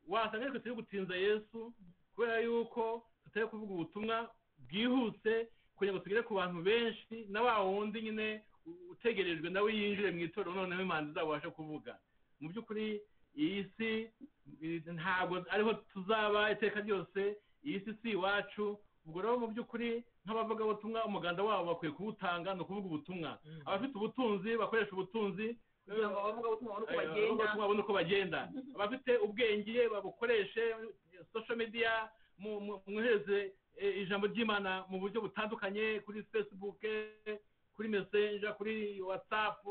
Wasanga ariko turi gutinza Yesu kubera yuko tutari kuvuga ubutumwa bwihuse kugira ngo tugere ku bantu benshi, na wa wundi nyine utegerejwe nawe yinjire mu itorero, noneho impanda izabasha kuvuga. Mu by'ukuri iyi si ntabwo ariho tuzaba iteka ryose, iyi si si iwacu. Ubwo rero mu by'ukuri nk'abavugabutumwa umuganda wabo bakwiye kuwutanga, ni ukuvuga ubutumwa. Abafite ubutunzi bakoresha ubutunzi kugira ngo abavugabutumwa babone uko bagenda, abafite ubwenge babukoreshe social media, mwohereze ijambo ry'Imana mu buryo butandukanye, kuri Facebook, kuri Messenger, kuri WhatsApp,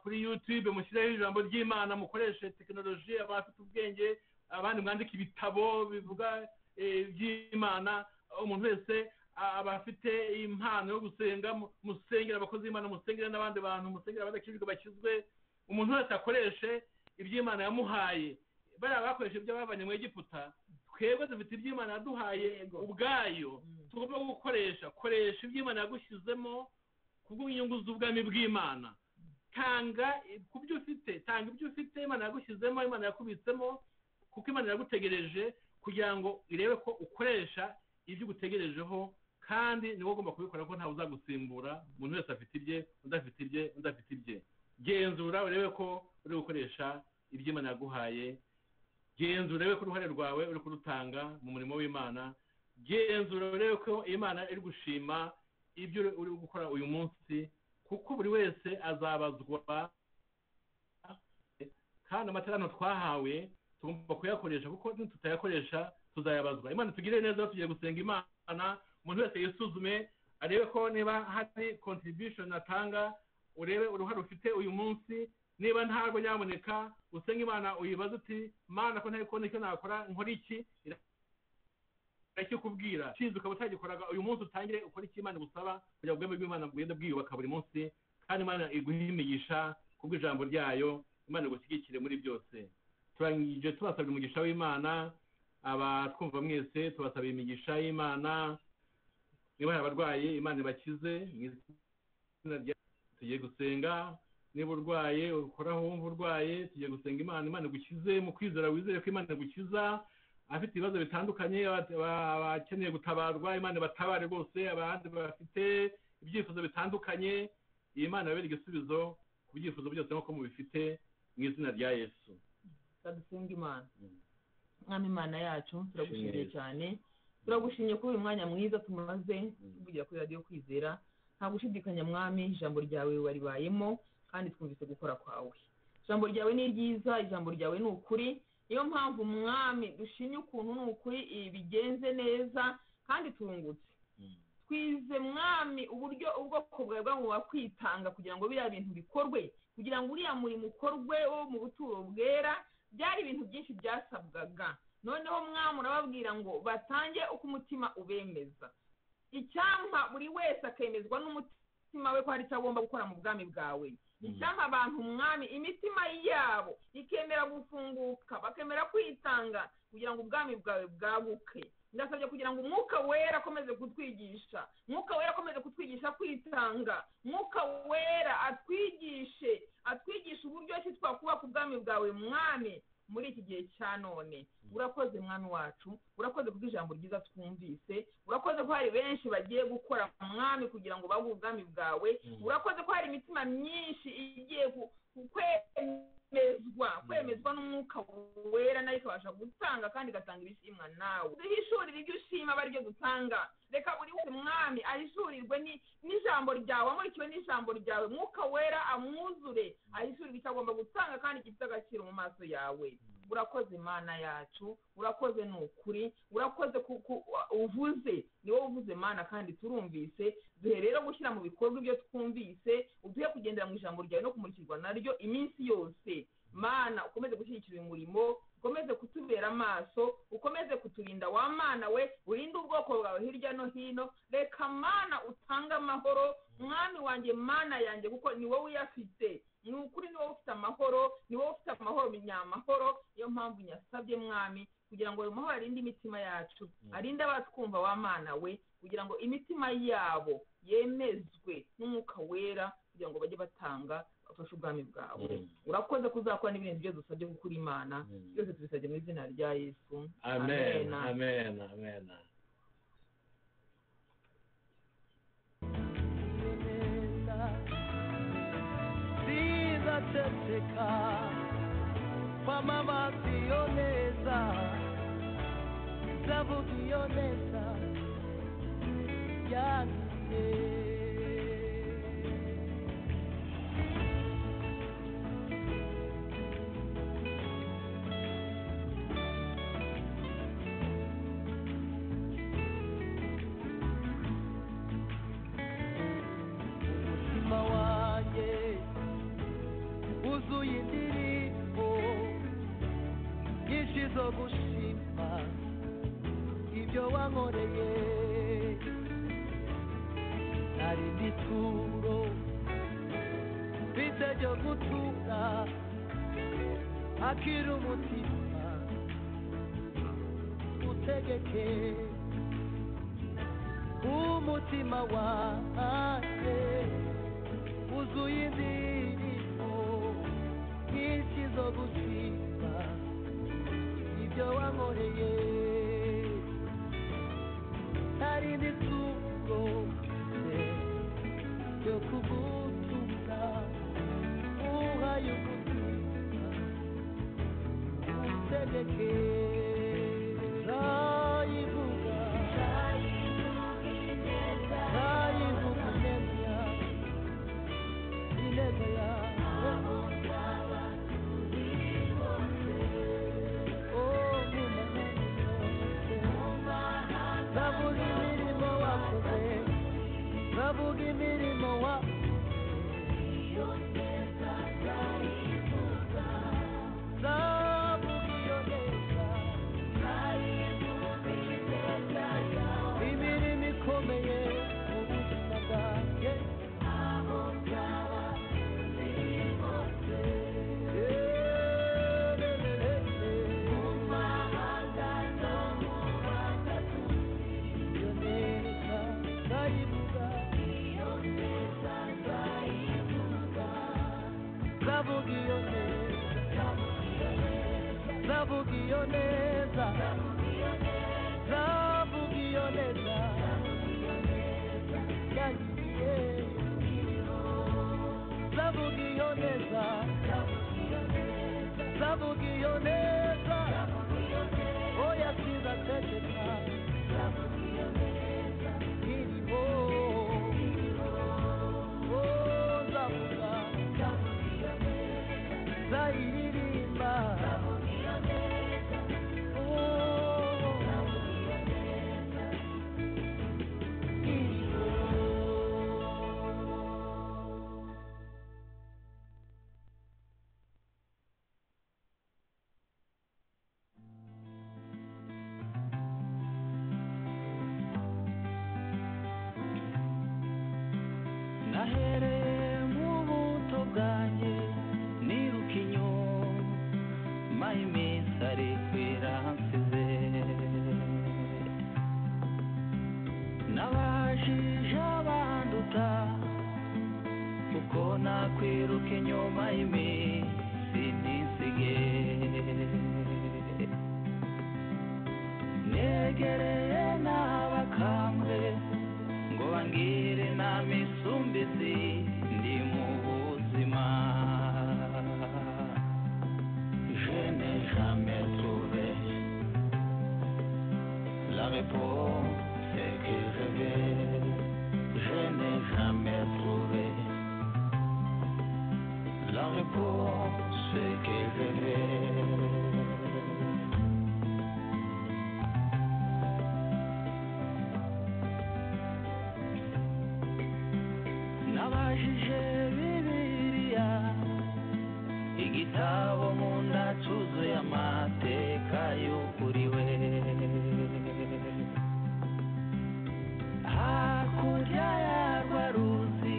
kuri YouTube, mushyireho ijambo ry'Imana, mukoreshe tekinoloji. Abafite ubwenge, abandi mwandike ibitabo bivuga iby'Imana. Umuntu wese abafite impano yo gusenga, musengera abakozi b'Imana, musengera n'abandi bantu, musengera abadakijijwe bakizwe. Umuntu wese akoreshe iby'Imana yamuhaye. Bariya bakoresha ibyo bavanye mu Egiputa, twebwe dufite iby'Imana yaduhaye ubwayo tugomba gukoresha. Koresha iby'Imana yagushyizemo kubw'inyungu z'ubwami bw'Imana. Tanga ku byo ufite, tanga ibyo ufite Imana yagushyizemo, Imana yakubitsemo, kuko Imana iragutegereje kugira ngo irebe ko ukoresha ibyo ugutegerejeho, kandi niwe ugomba kubikora ko ntawe uzagusimbura. Umuntu wese afite ibye, undi afite ibye, undi afite ibye. Genzura urebe ko uri gukoresha ibyo Imana yaguhaye, genzura urebe ko uruhare rwawe uri kurutanga mu murimo w'Imana, genzura urebe ko Imana iri gushima ibyo uri gukora uyu munsi, kuko buri wese azabazwa. Kandi amaterano twahawe tugomba kuyakoresha, kuko nitutayakoresha tuzayabazwa. Imana tugirire neza, tugiye gusenga Imana, umuntu wese yisuzume arebe ko niba hari contribution atanga, urebe uruhare ufite uyu munsi. Niba ntabwo nyaboneka, usenge Imana uyibaze uti Mana ko ntari kubona icyo nakora, nkora iki? Irakikubwira. Kizi ukaba utagikoraga uyu munsi, utangire ukore icyo Imana igusaba kugira ngo ubwami bw'Imana bugende bwiyubaka buri munsi, kandi Imana iguhe imigisha kubw'ijambo ryayo. Imana igushyigikire muri byose. Turangije tubasabye umugisha w'Imana, abatwumva mwese tubasabye imigisha y'Imana. Niba hari abarwayi Imana ibakize mu izina rya. Tugiye gusenga. Niba urwaye ukoraho wumva urwaye, tugiye gusenga Imana, Imana igukize mu kwizera, wizere ko Imana igukiza. Afite ibibazo bitandukanye, abakeneye gutabarwa Imana batabare rwose, abandi bafite ibyifuzo bitandukanye, Imana ibabere igisubizo ku byifuzo byose nk'uko mubifite mu izina rya Yesu. Dusenga Imana. Mwami Imana yacu, turagushimiye cyane, turagushimye kuri uyu mwanya mwiza tumaze tuvugira kuri radiyo Kwizera. Nta gushidikanya Mwami, ijambo ryawe waribayemo kandi twumvise gukora kwawe. Ijambo ryawe ni ryiza, ijambo ryawe ni ukuri. Niyo mpamvu Mwami dushimye ukuntu ni ukuri bigenze neza kandi tungutse. Twize Mwami uburyo ubwoko bwawe bwagomba kwitanga kugira ngo biriya bintu bikorwe, kugira ngo uriya murimo ukorwe wo mu buturo bwera. Byari ibintu byinshi byasabwaga. Noneho Mwami urababwira ngo batange uko umutima ubemeza. Icyampa buri wese akemezwa n'umutima we ko hari icyo agomba gukora mu bwami bwawe. Icyampa abantu Mwami imitima yabo ikemera gufunguka, bakemera kwitanga kugira ngo ubwami bwawe bwaguke. Ndasabye kugira ngo Umwuka Wera akomeze kutwigisha, Umwuka Wera akomeze kutwigisha kwitanga, Umwuka Wera atwigishe, atwigishe uburyo ki twakubaka ubwami bwawe Mwami muri iki gihe cya none. Urakoze Mwami wacu, urakoze kubw'ijambo ryiza twumvise, urakoze ko hari benshi bagiye gukora Mwami kugira ngo baguhe ubwami bwawe, urakoze ko hari imitima myinshi igiye kwemezwa n'Umwuka Wera, nayo ikabasha gutanga kandi igatanga ibishimwa nawe. Duhishurire ibyo ushima bari byo dutanga. Reka buri wese Mwami ahishurirwe n'ijambo ryawe, amurikiwe n'ijambo ryawe. Mwuka Wera amwuzure, ahishurirwe icyo agomba gutanga kandi gifite agaciro mu maso yawe. Urakoze Mana yacu, urakoze ni ukuri, urakoze uvuze, ni wowe uvuze Mana kandi turumvise. Duhe rero gushyira mu bikorwa ibyo twumvise, uduhe kugendera mu ijambo ryawe no kumurikirwa naryo iminsi yose. Mana ukomeze gushyigikira uyu murimo, ukomeze kutubera amaso, ukomeze kuturinda wa Mana we, urinde ubwoko bwawe hirya no hino. Reka Mana utange amahoro Mwami wanjye, Mana yanjye, kuko ni wowe uyafite. Ni ukuri ni wowe ufite amahoro, ni wowe ufite amahoro nyamahoro. Niyo mpamvu nyasabye Mwami kugira ngo ayo mahoro arinde imitima yacu, arinde abatwumva wa Mana we, kugira ngo imitima yabo yemezwe n'Umwuka Wera, kugira ngo bajye batanga bafashe ubwami bwawe. Urakoze kuzakora n'ibintu byose dusabye gukura Imana, byose tubisabye mu izina rya Yesu. Amen, amen, amen. Sinzaceceka kwamamaza iyo neza, nzavuga iyo neza yanjye. Umutima wanjye wuzuye indirimbo nyinshi zo gushima ibyo wankoreye. Nari n'ituro mfite ryo gutura, akira umutima utegeke umutima wanjye wuzuye indirimbo nyinshi zo gushima ibyo wankoreye. Kindi turo mfite yo kugutura uhaye umutima utegeke. Nzayivuga, nzayivuga ineza yawe, ineza yawe. Oh, mu mahanga yose nzavuga imirimo wakoze, nzavuga imirimo wakoze. Nzavuga iyo neza, imirimo ikomeye mu buzima bwanjye. Iyo neza nzayivuga, nzavuga iyo neza, nzavuga iyo neza, nzavuga iyo neza yangiriye. Nzavuga iyo neza, nzavuga iyo neza, oya sinzaceceka. Iriho, oh, nzavuga, nzayiririmba. Oh, iriho. Nahereye mu buto bwanjye niruka inyuma y'iminsi ariko iransize. Nabajije abanduta uko nakwiruka inyuma y'iminsi ntisige. Negereye n'abakambwe ngo bangire inama isumbizi ndi mu buzima. Je n'ai jamais trouvé la réponse que je veux. Je n'ai jamais trouvé la réponse que je veux. Nabajije Bibiliya, igitabo mu nda cyuzuye amateka y'ukuriwe. Hakurya ya ruzi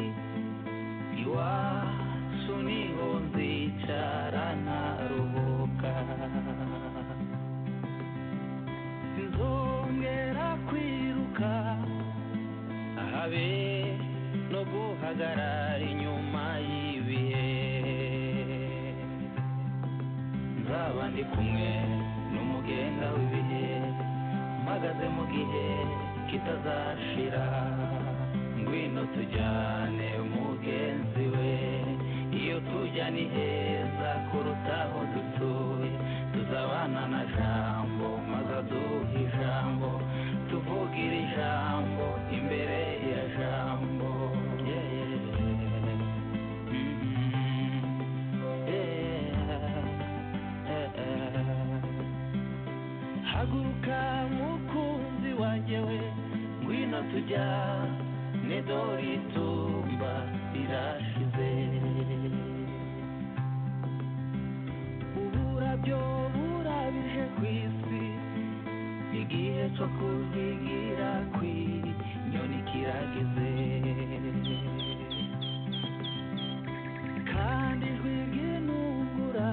iwacu niho nzicara nkaruhuka. Sinzongera kwiruka habe no guhagarara inyuma y'ibihe. Nzaba ndi kumwe n'umugenga w'ibihe, mpagaze mu gihe kitazashira. Ngwino tujyane mugenzi we, iyo tujya ni heza kuruta aho dutuye. Tuzabana na Jambo maze aduha ijambo, tuvugire ijambo imbere ya Jambo. Yeah, yeah. Mhm. Yeah. Eh, eh. Haguruka mukunzi wanjye we, ngwino tujya dore itumba rirashize. Uburabyo burabije ku isi, igihe cyo kuzigira kw'inyoni kirageze. Kandi ijwi ry'intungura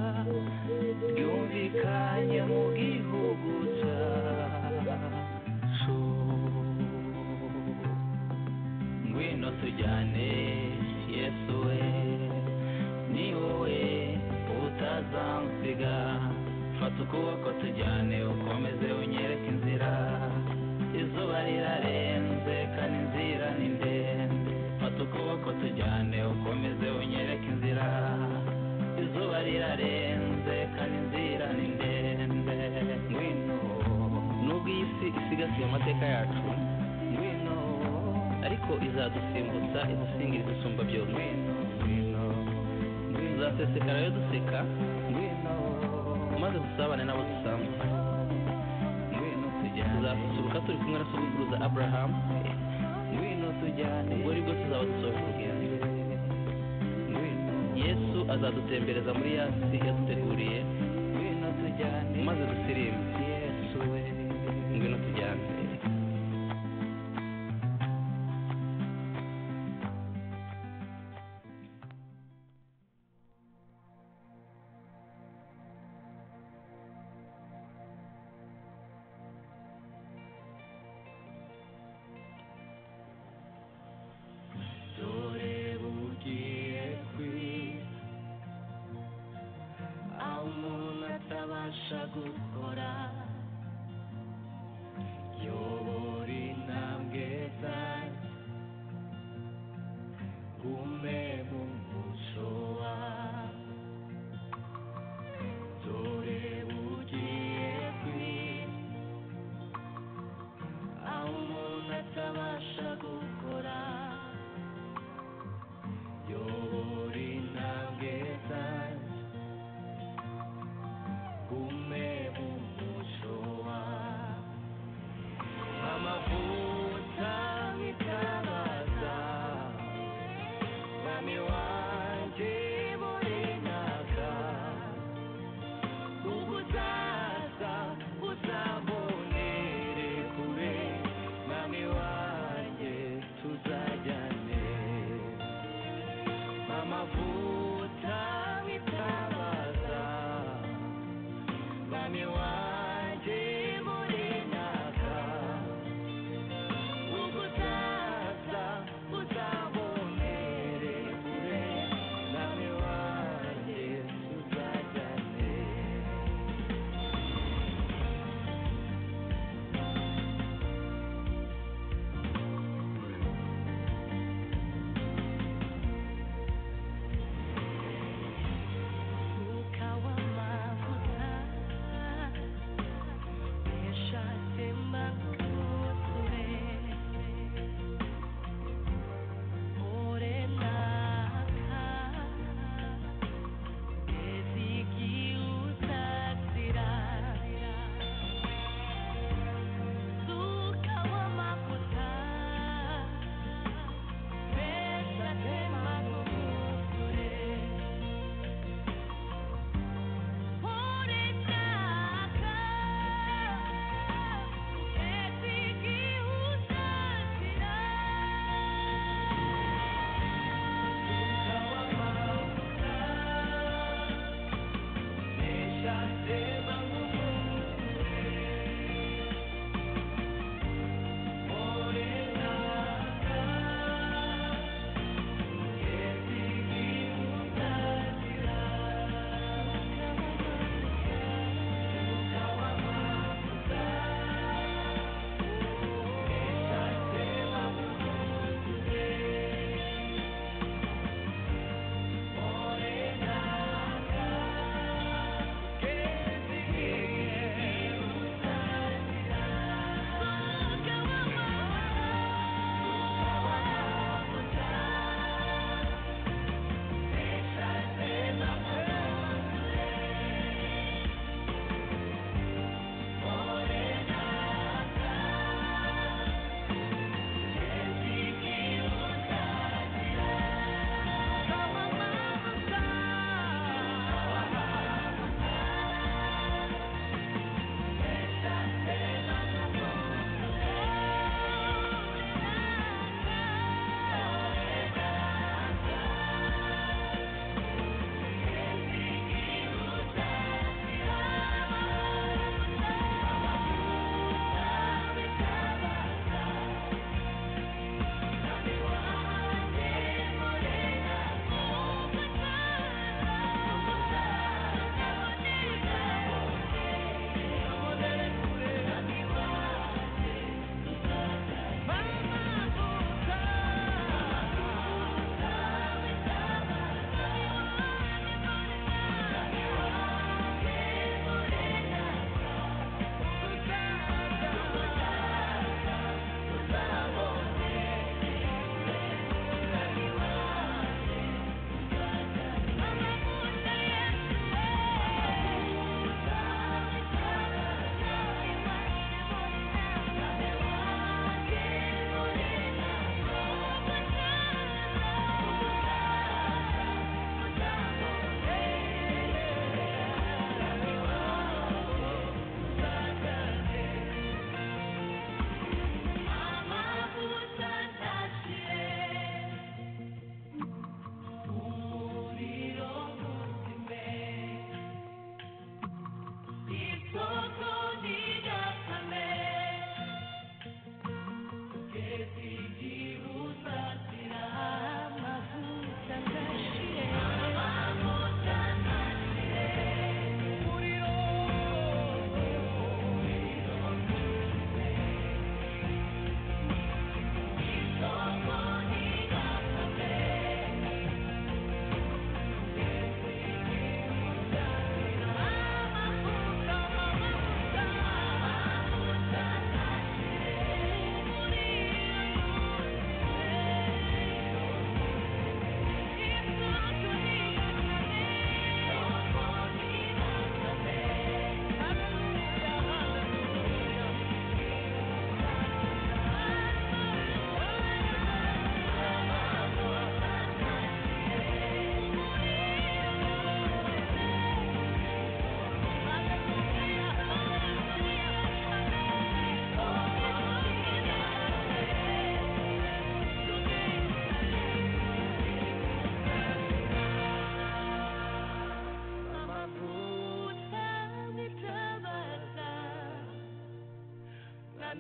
ryumvikanye mu gihugu cyacu. Ngwino tujyane Yesu we, ni wowe utazansiga. Fata ukuboko tujyane, ukomeze unyereke inzira. Izuba rirarenze kandi inzira ni ndende, fata ukuboko tujyane ukomeze unyereke inzira. Izuba rirarenze kandi inzira ni ndende. Ngwino, nubwo iyi si isigasiye amateka yacu, ngwino, ariko izadusimbutsa idusingiriza isumba byose. Ngwino, ngwino, tuzasesekara yo duseka, ngwino, maze dusabane n'abo dusanzwe. Ngwino tujyane, tuzasusuruka turi kumwe na sogokuruza Abraham. Ngwino tujyane, ubwo aribwo tuzaba dusoje urugendo. Ngwino, Yesu azadutembereza muri ya si yaduteguriye. Ngwino tujyane, maze dusirimbe Yesu we. Ngwino tujyane. Dore bugiye kwira, aho umuntu atabasha gukora, yobora intambwe zanjye, gume mu muco wawe. Dore bugiye kwira, aho umuntu atabasha gukora, yobora intambwe zanjye, gume mu muco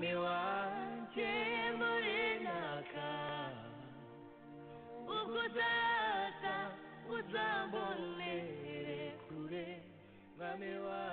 Mwami wanjye muri naka, ubwo uzaza uzambonere kure, Mwami wanjye.